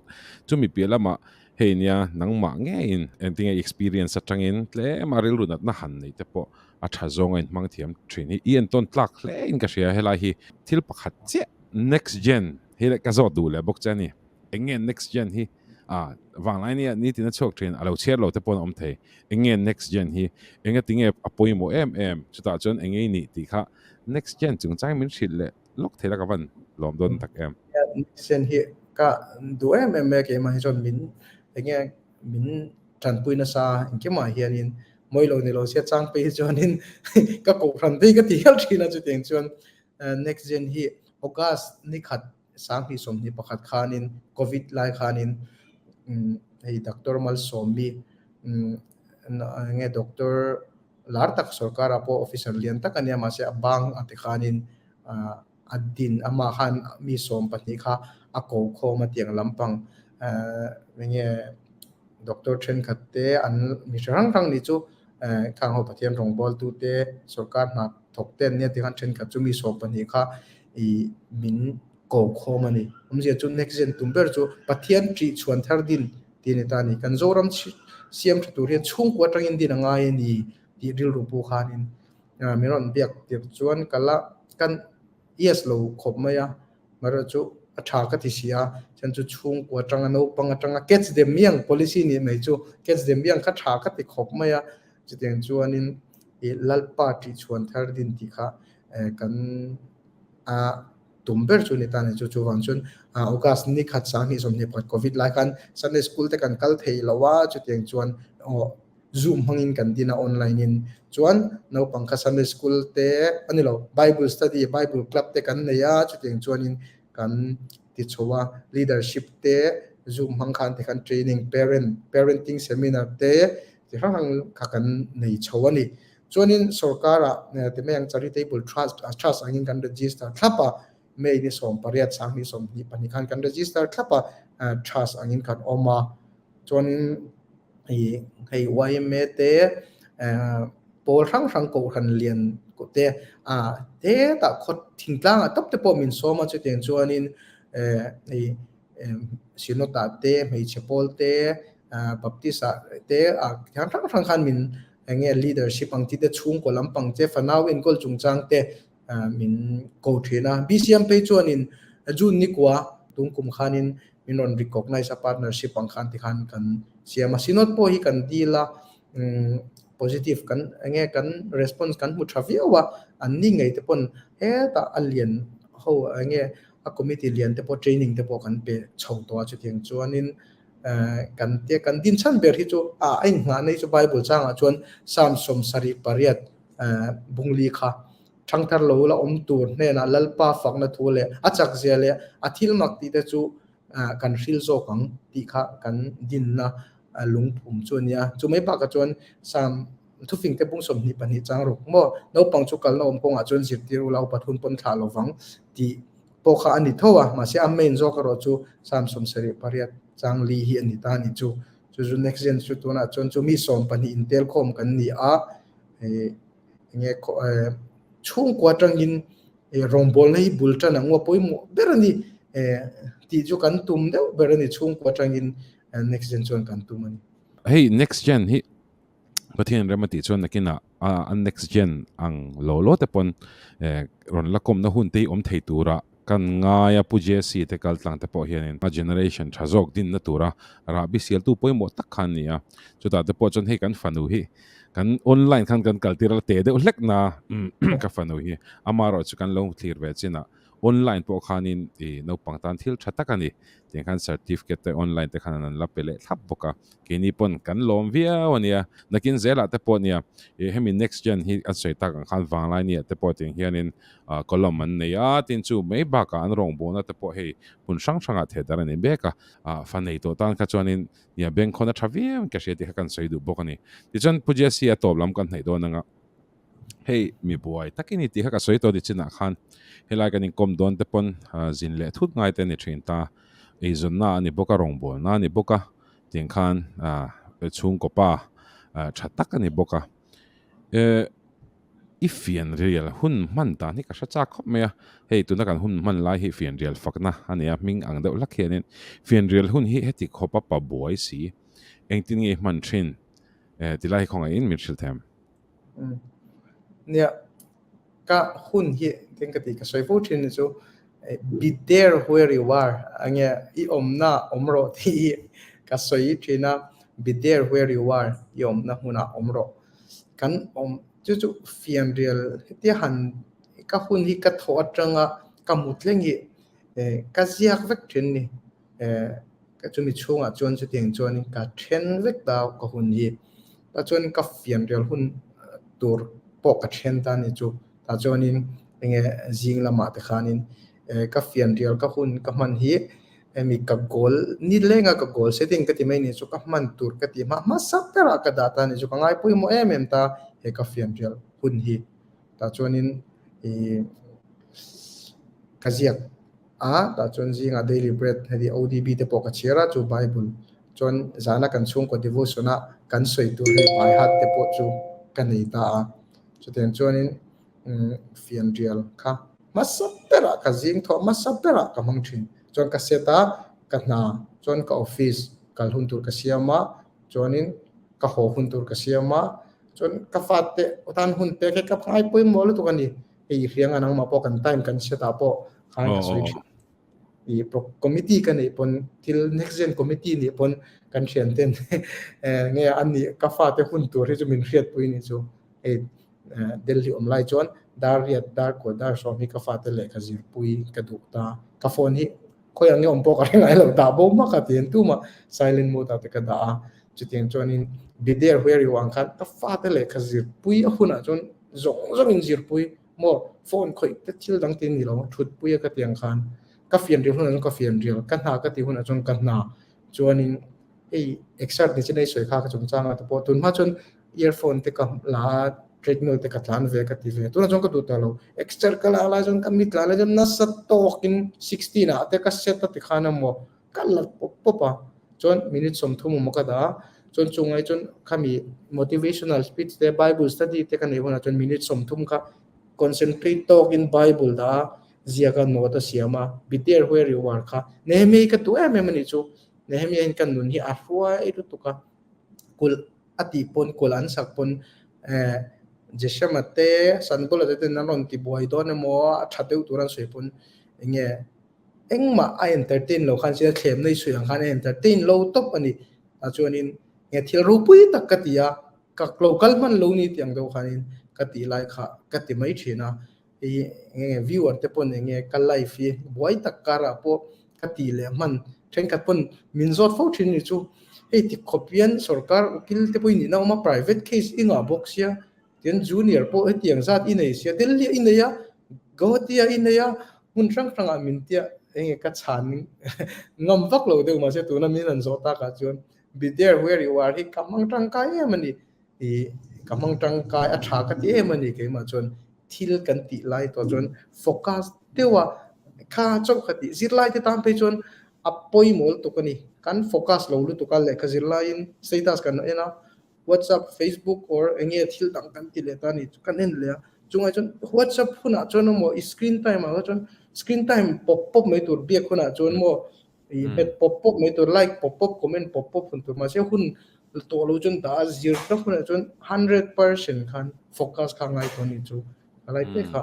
chumi piah lamah hei nia nangmah ngeiin engtinge experience atangin tlem a rilru natna han neih te pawh a tha zawng a inhmang thiam thin hi i entawn tlak hle in ka hria helai hi thil pakhat chiah Next gen hi leh ka zawt duh leh bawk che a ni. Eng nge next gen hi? Ah, vanglai nia nitin a chhuak thin, a lo chhiar lo te paw'n a awm thei. Eng nge next gen hi? Enga tinge a pawimawh em em? Chutah chuan eng nge i nih tih kha next gen chungchang min hrilh leh lawk thei la ka van lawm dawn tak em? Next gen hi ka duh em em mai a, keimah hi chuan min eng nge min tanpui nasa engkimah hianin mawi lo ni lo sia chang phei hi chuanin ka kohhran phei ka ti hial thin a chutiang chuan Next gen hi August ni khat 2021 khanin Covid lai khanin hei Doctor Malsawmi nge Doctor lar tak sorkar ah pawh officer lian tak a nia mahse a bang a ti khanin a din amah khan mi 12 kha a ko khawm a tiang lampang enge Doctor thenkhat te an mi hrang hrang nih chu khang ho Pathian rawngbawltu te sorkar hna thawk te an nia tih khan thenkhat chu mi 12 kha ih min ko khawm a ni. Awmzia chu next gen tum ber chu Pathian ṭih chhuan thar din tih a ni ta a ni. Kan Zoram siam ṭha tur hian chhungkua atangin din a ngai a ni tih rilru pu khanin min rawn biak tirh chuan ka la kan yes lo khawp mai a. Marawh chu a tha ka ti si a, chuan chu chhungkua atanga naupang atanga catch them young policy nih mai chu catch them young kha tha ka ti khawp mai a, chutiang chuanin ih Lalpa tih chhuan thar din tih kha kan a tum ber chu ni ta a ni chu, chuvang chuan August ni khat 2021 Covid lai khan Sunday school te kan kal thei lo a, chutiang chuan aw Zoom hmangin kan din a online in chuan naupang kha Sunday school te a ni lo Bible study Bible club te kan nei a chutiang chuanin kan ti chho a leadership te Zoom hmang khan te khan training parent parenting seminar te ti hrang hrang kha kan nei chho a ni chuanin sorkar ah ti mai ang charitable trust trust angin kan register thlap a May ni 18 2022 khan kan register thlap a trust angin kan awm a chuanin ih hei yma te pawl hrang hrang kohhran lian te ah hetah khaw thingtlang ah tawp te pawh min sawm a chutiang chuanin hei synod ah te hmeichhe pawl te baptist ah te ah hrang hrang khan min eng nge leadership ang chi te chhungkaw lampang te fanau enkawl chungchang te min ko thin a. BCM phei chuanin June ni kua tung kum khanin min rawn recognize a partnership ang khan tikhan kan siam a. Synod pawh hi kan deal a, positive kan enge kan response kan hmu tha viau a, an ni ngei te pawn hetah a lian ho enge a committee lian te pawh training te pawh kan pe chho tawh a chutiang chuanin kan tia kan din chhan ber hi chu a a inngahna hi chu Bible changah chuan Psalm 78 bungli kha Thangthar lo la awm tur hnenah Lalpa fakna thu leh a chakzia leh a thil mak tih te chu kan hril zawk ang tih kha kan dinna lungphum chu a nia. Chu mai bakah chuan Psalm thufing te bung 22 chang ruk maw naupang chu kalna awm kawngah chuan zirtir ula upa thun pawn thlah lovang tih pawh kha a ni tho a, mahse a main zawk erawh chu Psalm 78 chang li hi a ni ta a ni chu. Chu chu next gen chu tunah chuan chu mi 12 intelkhawm kan ni a. Enge chhungkua atangin rawngbawlna hi bul tan ang u a pawimawh ber a ni tih chu kan tum deuh ber a ni chhungkua atangin next gen chuan kan tum a ni. Hei next gen hi Pathian rem a tih chuan nakinah a next gen ang lo lo te pawn rawn la kawmna hun te hi awm thei tura kan ngai a Pu Jesse te kal tlang te pawh hianin a generation tha zawk dinna tura rahbi sialtu pawimawh tak kha an ni a, chutah te pawh chuan hei kan fanu hi Kan online khan kan kaltir a te deuh hlek na ka fanu hi amaherawh chu kan lo thlir ve chin a online pawh khanin i naupang tan thil tha tak a ni tiang khan certificate te online te khan an la pe leh thlap bawk a keini pawn kan lawm viau a nia nakin zelah te pawh nia i hemi next gen hi an sawi tak ang khan vanglai nia te pawh tiang hianin column an nei a tin chu mai bakah an rawngbawlna te pawh hei hmun hrang hrangah thehdarh a ni mek a fa nei tawh tan kha chuanin Nia, bengkhawn a tha viau in ka hria tih kha kan sawi duh bawk a ni. Tichuan Pu Jesse a tawp lam kan hnaih dawn anga, hei mi buai tak i ni tih kha ka sawi tawh nichinah khan helai kan inkawm dawn te pawn zin leh thut ngai te a ni thin ta. Eizawnna a ni bawk a, rawngbawlna a ni bawk a, tiang khan chhungkaw pa tha tak a ni bawk a. I fianrial hun hman dan hi ka hre chak khawp mai a, hei tuna kan hun hman lai hi fianrial fakna a nia, hming ang deuh hlak hianin fianrial hun hi heti khawpa pa buai si, engtin nge i hman thin tilai hi khawngaihin min hrilh them. Nia, ka hun hi tin ka ti ka sawi fo thin ni chu be there where you are enge i awmna awm rawh tih hi ka sawi thin a, be there where you are i awmna hmunah awm rawh. Kan awm chu chu fianrial hetia han ka hun hi ka thawh atanga ka mut thleng hi eh ka ziak vek thin ni eh ka chumi chhungah chuan chutiang chuanin ka then vek ta ka hun hi tah chuan ka fianrial hun tur pawh ka then ta ni chu tah chuanin enge zing lamah te khanin eh ka fianrial ka hun ka hman hi Hemi ka goal ni lenga ka goal setting ka ti mai ni chu ka hman tur ka ti hma hmasa berah ka dah ta ni chu ka ngai pawimawh em em ta he ka fianrial hun hi tah chuanin ih ka ziak a tah chuan zingah daily bread heti ODB te pawh ka chhiar a chu bible chuan zana kan chhungkaw devotion a kan sawi tur hei by heart te pawh chu ka nei ta a chutiang chuanin fianrial kha hmasa berah ka zing thawh hmasa berah ka hmang thin. Chuan ka set a, ka hna chuan ka office kal hun tur ka siam a, chuanin ka haw hun tur ka siam a, chuan ka fate tan hun pek hi ka ngai pawimawh lutuk a ni. Hei i hriang a nangmah pawh kan time kan set ah pawh khan ka sawi thin. I committee ka neih pawn thil next gen committee nih pawn kan thian ten nge a nih ka fate hun tur hi chu min hriatpui ni chu. Hei Delhi awm lai chuan dar riat, dar kua, dar sawm hi ka fate lehkha zirpui ka duh ta. Ka phone hi khawi ang nge awm pawh ka hre ngai lo, dah bo hmak a ti an tumah silent mode ah te ka dah a. Chutiang chuanin be there where you ang khan ka fate lehkha zirpui a hunah chuan zawng zawngin zirpui maw phone khawih te thil dang te ni lo thutpui a ka ti ang khan ka fianrial hunah chuan ka fianrial, ka hna ka tih hunah chuan ka hna chuanin hei exert ni chin a i sawi kha ka chungchangah te pawh tunhma chuan earphone te ka la a, treadmill te ka tlan ve ka ti ve. Tunah chuan ka duh ta lo. Exer ka lak lai chuan ka mit lai lai chuan nasa tawkin 16 ah te ka set a ti khan emaw ka la pawp pawp a. Chuan minute 30 emaw ka dah a. Chuan chungai chuan khami motivational speech te bible study te ka neih hunah chuan minute 30 kha concentrate tawkin bible dah a, ziaka note a siam a, be there where you are kha. Nehemiah hi ka duh em em a nih chu. Nehemiah hian ka nun hi a hruai lutuk a. Kulh a tih pawn kulh an sak pawn eh Jeshama te Sanbula te ten an rawn ti buai dawn emaw a tha deuh tur an sawi pawn eng nge. Engmah a entertain lo khan sia thlemna i sawi ang khan a entertain lo tawp a ni. Tah chuanin nge thil ropui tak ka ti a, ka lo kal hman lo ni tih ang deuh khanin ka tih lai kha ka ti mai thin a. Hei enge nge viewer te pawn enge ka life hi buai tak karah pawh ka tih leh hman thenkhat pawn min zawt fo thin ni chu. Hei ti khawp hian sorkar ukil te pawh i nihna awm a, private case i ngah bawk sia Tin, junior pawh hetiang zat i nei sia, Delhi i nei a, Guwahati i nei a, hmun hrang hrangah min tia enge ka chhan ngam vak lo deuh mahse tuna min han zawh takah chuan be there where you are hi ka hmang tangkai em a ni. Ih ka hmang tangkai a tha ka ti em a ni keimah chuan thil kan tih lai tawh chuan focus deuh a kha chauh kha tih zirlai te tan phei chuan a pawimawh lutuk a ni. Kan focus lo lutuk a lehkha zirlaiin status kan en a WhatsApp, Facebook or enge thil dang kan ti leh ta a ni chu kan en leh a. Chungah chuan WhatsApp hunah chuan emaw i screen time ah chuan screen time pawp pawp mai tur biak hunah chuan maw i hmet pawp pawp mai tur like pawp pawp comment pawp pawp hun tur mahse hun tawh lo chuan dah a zir tak hunah chuan 100% khan focus kha ngai tawh a ni chu ka lai te kha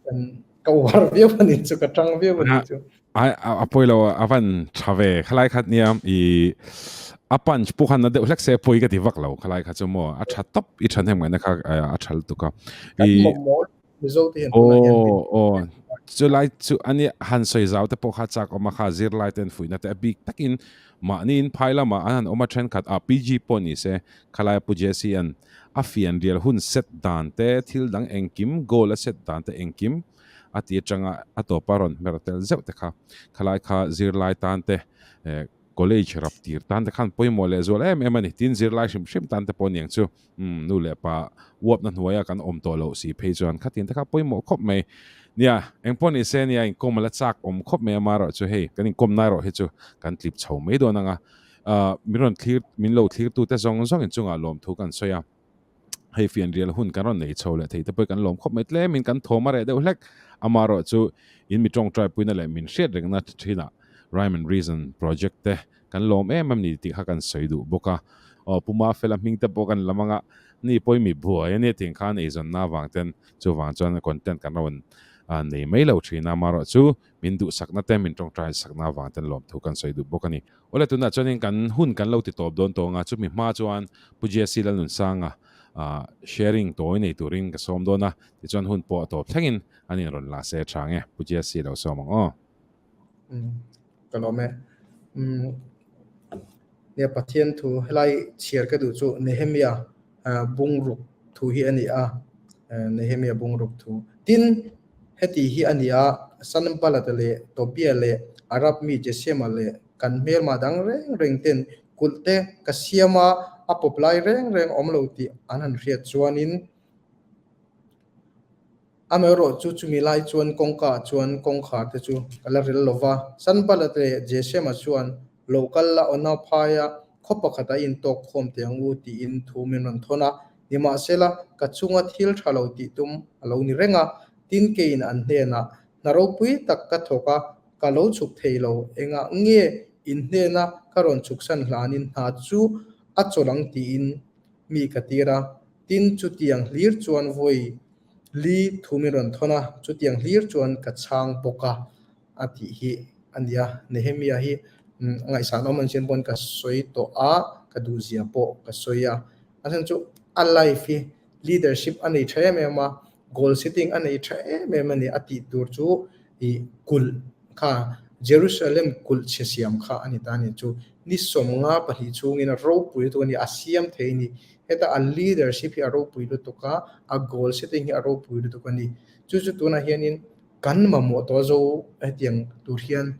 kan ka uar viau a ni chu ka tang viau a ni chu. Ai a pawi lo a van tha ve khalai khat nia i a punch pawh khan na deuh hlek se pawi ka ti vak lo khalai kha chu maw a tha tawp i tha hnem ngaihna kha a tha lutuk a i Mizo te hian tunah hian aw aw chulai chu ani han sawi zau te pawh kha chak awm a kha zirlai ten fuihna te a bik takin mahni in phai lama an han awm a thenkhat a PG pawh ni se khalai Pu Jesse an a fianrial hun set dan te thil dang engkim goal a set dan te engkim a ti atanga a tawpa rawn hmer tel zeuh te kha khalai kha zirlai tan te college rap tir tan te khan pawimawh leh zual em em a ni. Tin zirlai hrim hrim tan te pawh aniang chu nu leh pa uapna hnuaia kan awm tawh loh si phei chuan khatin te kha pawimawh khawp mai. Nia, engpawh ni se nia inkawm a la chak awm khawp mai a marawh chu hei kan inkawm na erawh hi chu kan tlip chho mai dawn ang a, min rawn thlir min lo thlirtu te zawng zawng inchungah lawmthu kan sawi a. Hei fianrial hun kan rawn nei chho leh thei te pawh kan lawm khawp mai tlemin kan thawm a reh deuh hlek. Amaherawh chu in mi tawngtai puina leh min hriat rengna thinah Rhyme and Reason project te kan lawm em em ni tih kha kan sawi duh bawk a. Aw Pu Mafela hming te pawh kan lam anga ni pawhin mi buai a nia tih khan eizawnna avang ten chuvang chuan content kan rawn nei mai lo thin a. Amaherawh chu min duhsakna te min tawngtai sakna avang ten lawmthu kan sawi duh bawk a ni. Awle tunah chuanin kan hun kan lo ti tawp dawn tawng a, chumi hma chuan Pu Jesse Lalnunsanga sharing tawi nei turin ka sawm dawn a, tichuan hun pawh a tawp thlengin an inrawn la se tha nge Pu Jesse lo sawm ang aw. Ka lawm e. Nia Pathian thu helai chhiar ka duh chu Nehemia bungruk thu hi a ni a, Nehemia bungruk thu. Tin, heti hi a ni a, Sanbalata leh Tobia leh Arab mi Jesema leh kan hmelma dang reng reng ten kulh te ka siam a, a pawp lai reng reng awm lo tih an han hriat chuanin, Amaherawh chu chumi lai chuan kawngka ah chuan kawngkhar te chu ka la rel lo va. Sanbalata leh Jesema chuan lo kal la Ona phaia khaw pakhat a intawk khawm teh ang u tiin thu min rawn thawn a. Nimahsela, ka chunga thil tha lo tih tum a lo ni reng a, tin keiin an hnenah hna ropui tak ka thawk a, ka lo chhuk thei lo, engah nge in hnena ka rawn chhuksan hlanin hna chu a chawl ang tiin mi ka tir a, tin chutiang hlir chuan vawi li thu min rawn thawn a, chutiang hlir chuan ka chhang bawk a. a tih hi a nia. Nehemia hi a ngaihsan awm an siam pawn ka sawi tawh a, ka duhzia pawh ka sawi a. A chhan chu a life hi leadership a nei tha em em a, goal setting a nei tha em em a ni. A tih tur chu ih kulh kha Jerusalem kulh chhe siam kha a ni ta a ni. Chu ni 52 chhungin a ropui lutuk a ni, a siam thei a ni. Heta a leadership hi a ropui lutuk a, a goal setting hi a ropui lutuk a ni. Chu chu tunah hianin Kan mamawh tawh zo hetiang tur hian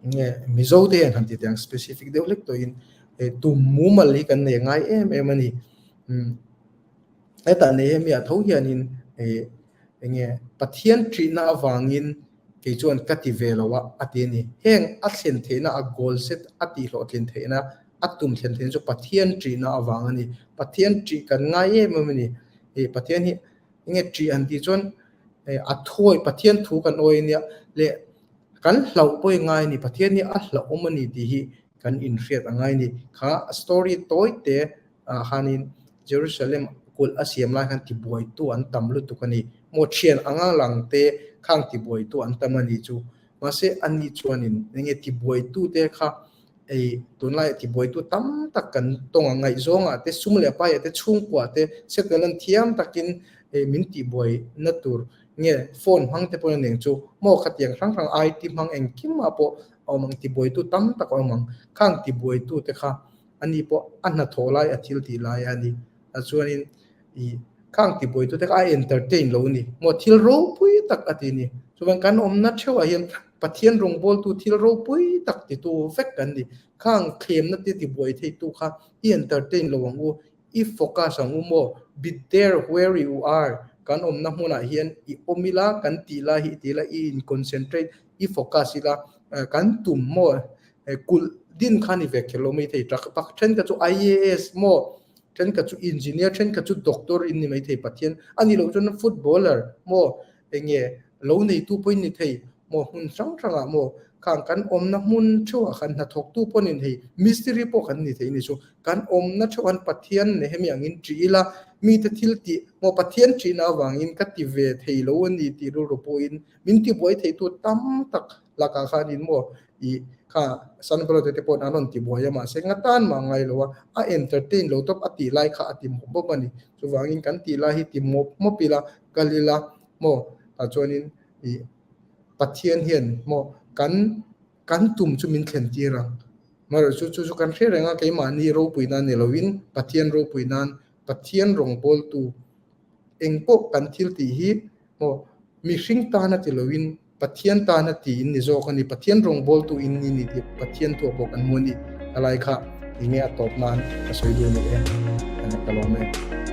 nge Mizo te hian han ti teh ang specific deuh hlek tawhin tum mumal hi kan nei ngai em em a ni. Hetah Nehemia tho hianin enge Pathian ṭihna avangin kei chuan ka ti ve lo a a ti a ni. Heng a thlen theihna a goal set a tihhlawhtlin theihna a tum thlen theihna chu Pathian ṭihna avang a ni. Pathian ṭih kan ngai em em a ni. Pathian hi Enge ṭih an tih chuan a thuawi Pathian thu kan awi ania leh kan hlauh pawh i ngai a ni, Pathian hi a hlauhawm a ni tih hi kan inhriat a ngai a ni. Kha story tawi te ah khanin Jerusalem kulh a siam lai khan tibuaitu an tam lutuk a ni. Maw thian anga lang te khang tibuaitu an tam a ni chu. Mahse ani chuanin enge tibuaitute kha ei tunlaiah tibuaitu tam tak kan tawng ang ngaihzawngah te sum leh paiah te chhungkuah te signal an thiam takin ei min tihbuai na tur nge phone hmang te pawhin a neng chu maw khatiang hrang hrang IT hmang engkimah pawh a awm ang tibuaitu tam tak a awm ang khang tibuaitu te kha ani pawh a hnathawh lai a thil tih lai a ni a chuanin I khang tibuaitute kha a entertain lo a ni. Maw thil ropui tak a ti a ni. Chuan kan awmna theuhah hian Pathian rawngbawltu thil ropui tak titu vek kan ni. Khang thlemna te tibuai theitu kha i entertain lo ang u, i focus ang u maw? Be there where you are, kan awmna hmunah hian i awm ila, kan tih lai hi i ti ila, i in concentrate, i focus ila, kan tum maw? Kulh din kha ni ve kher lo maithei tak tak. Thenkhat chu IAS maw? Thenkhat chu engineer, thenkhat chu doctor in ni maithei Pathian a nih loh chuan footballer maw enge lo neitu pawh in ni thei maw hmun hrang hrangah maw khang kan awmna hmun theuhah khan hnathawktu pawh ni thei mistiri pawh kan ni thei a ni chu kan awmna theuh khan Pathian Nehemia angin ṭih ila mite thil tih maw Pathian ṭihna avangin ka ti ve thei lo a ni tih rilru pawhin min tibuai theitu tam tak Lakah khanin maw i kha Sunblood te paw'n an rawn ti buai a mahse nga tan mah ngai lo a, a entertain lo tawp a tih lai kha a ti mawp mawp a ni. Chuvangin kan tih lai hi ti mawp mawp ila kal ila maw tah chuanin i Pathian hian maw kan kan tum chu min thlen tir ang. Amaherawhchu chu chu kan hre reng a keimahni ropui nan ni loin Pathian ropui nan Pathian rawngbawltu engpawh kan thil tih hi maw mihring tana ti loin Pathian tana ti in ni zawk a ni, Pathian rawngbawltu in ni ni tih Pathian thuah pawh kan hmu a ni. Ka lai kha enge a tawp nan ka sawi duh a ni e, ka lawm e.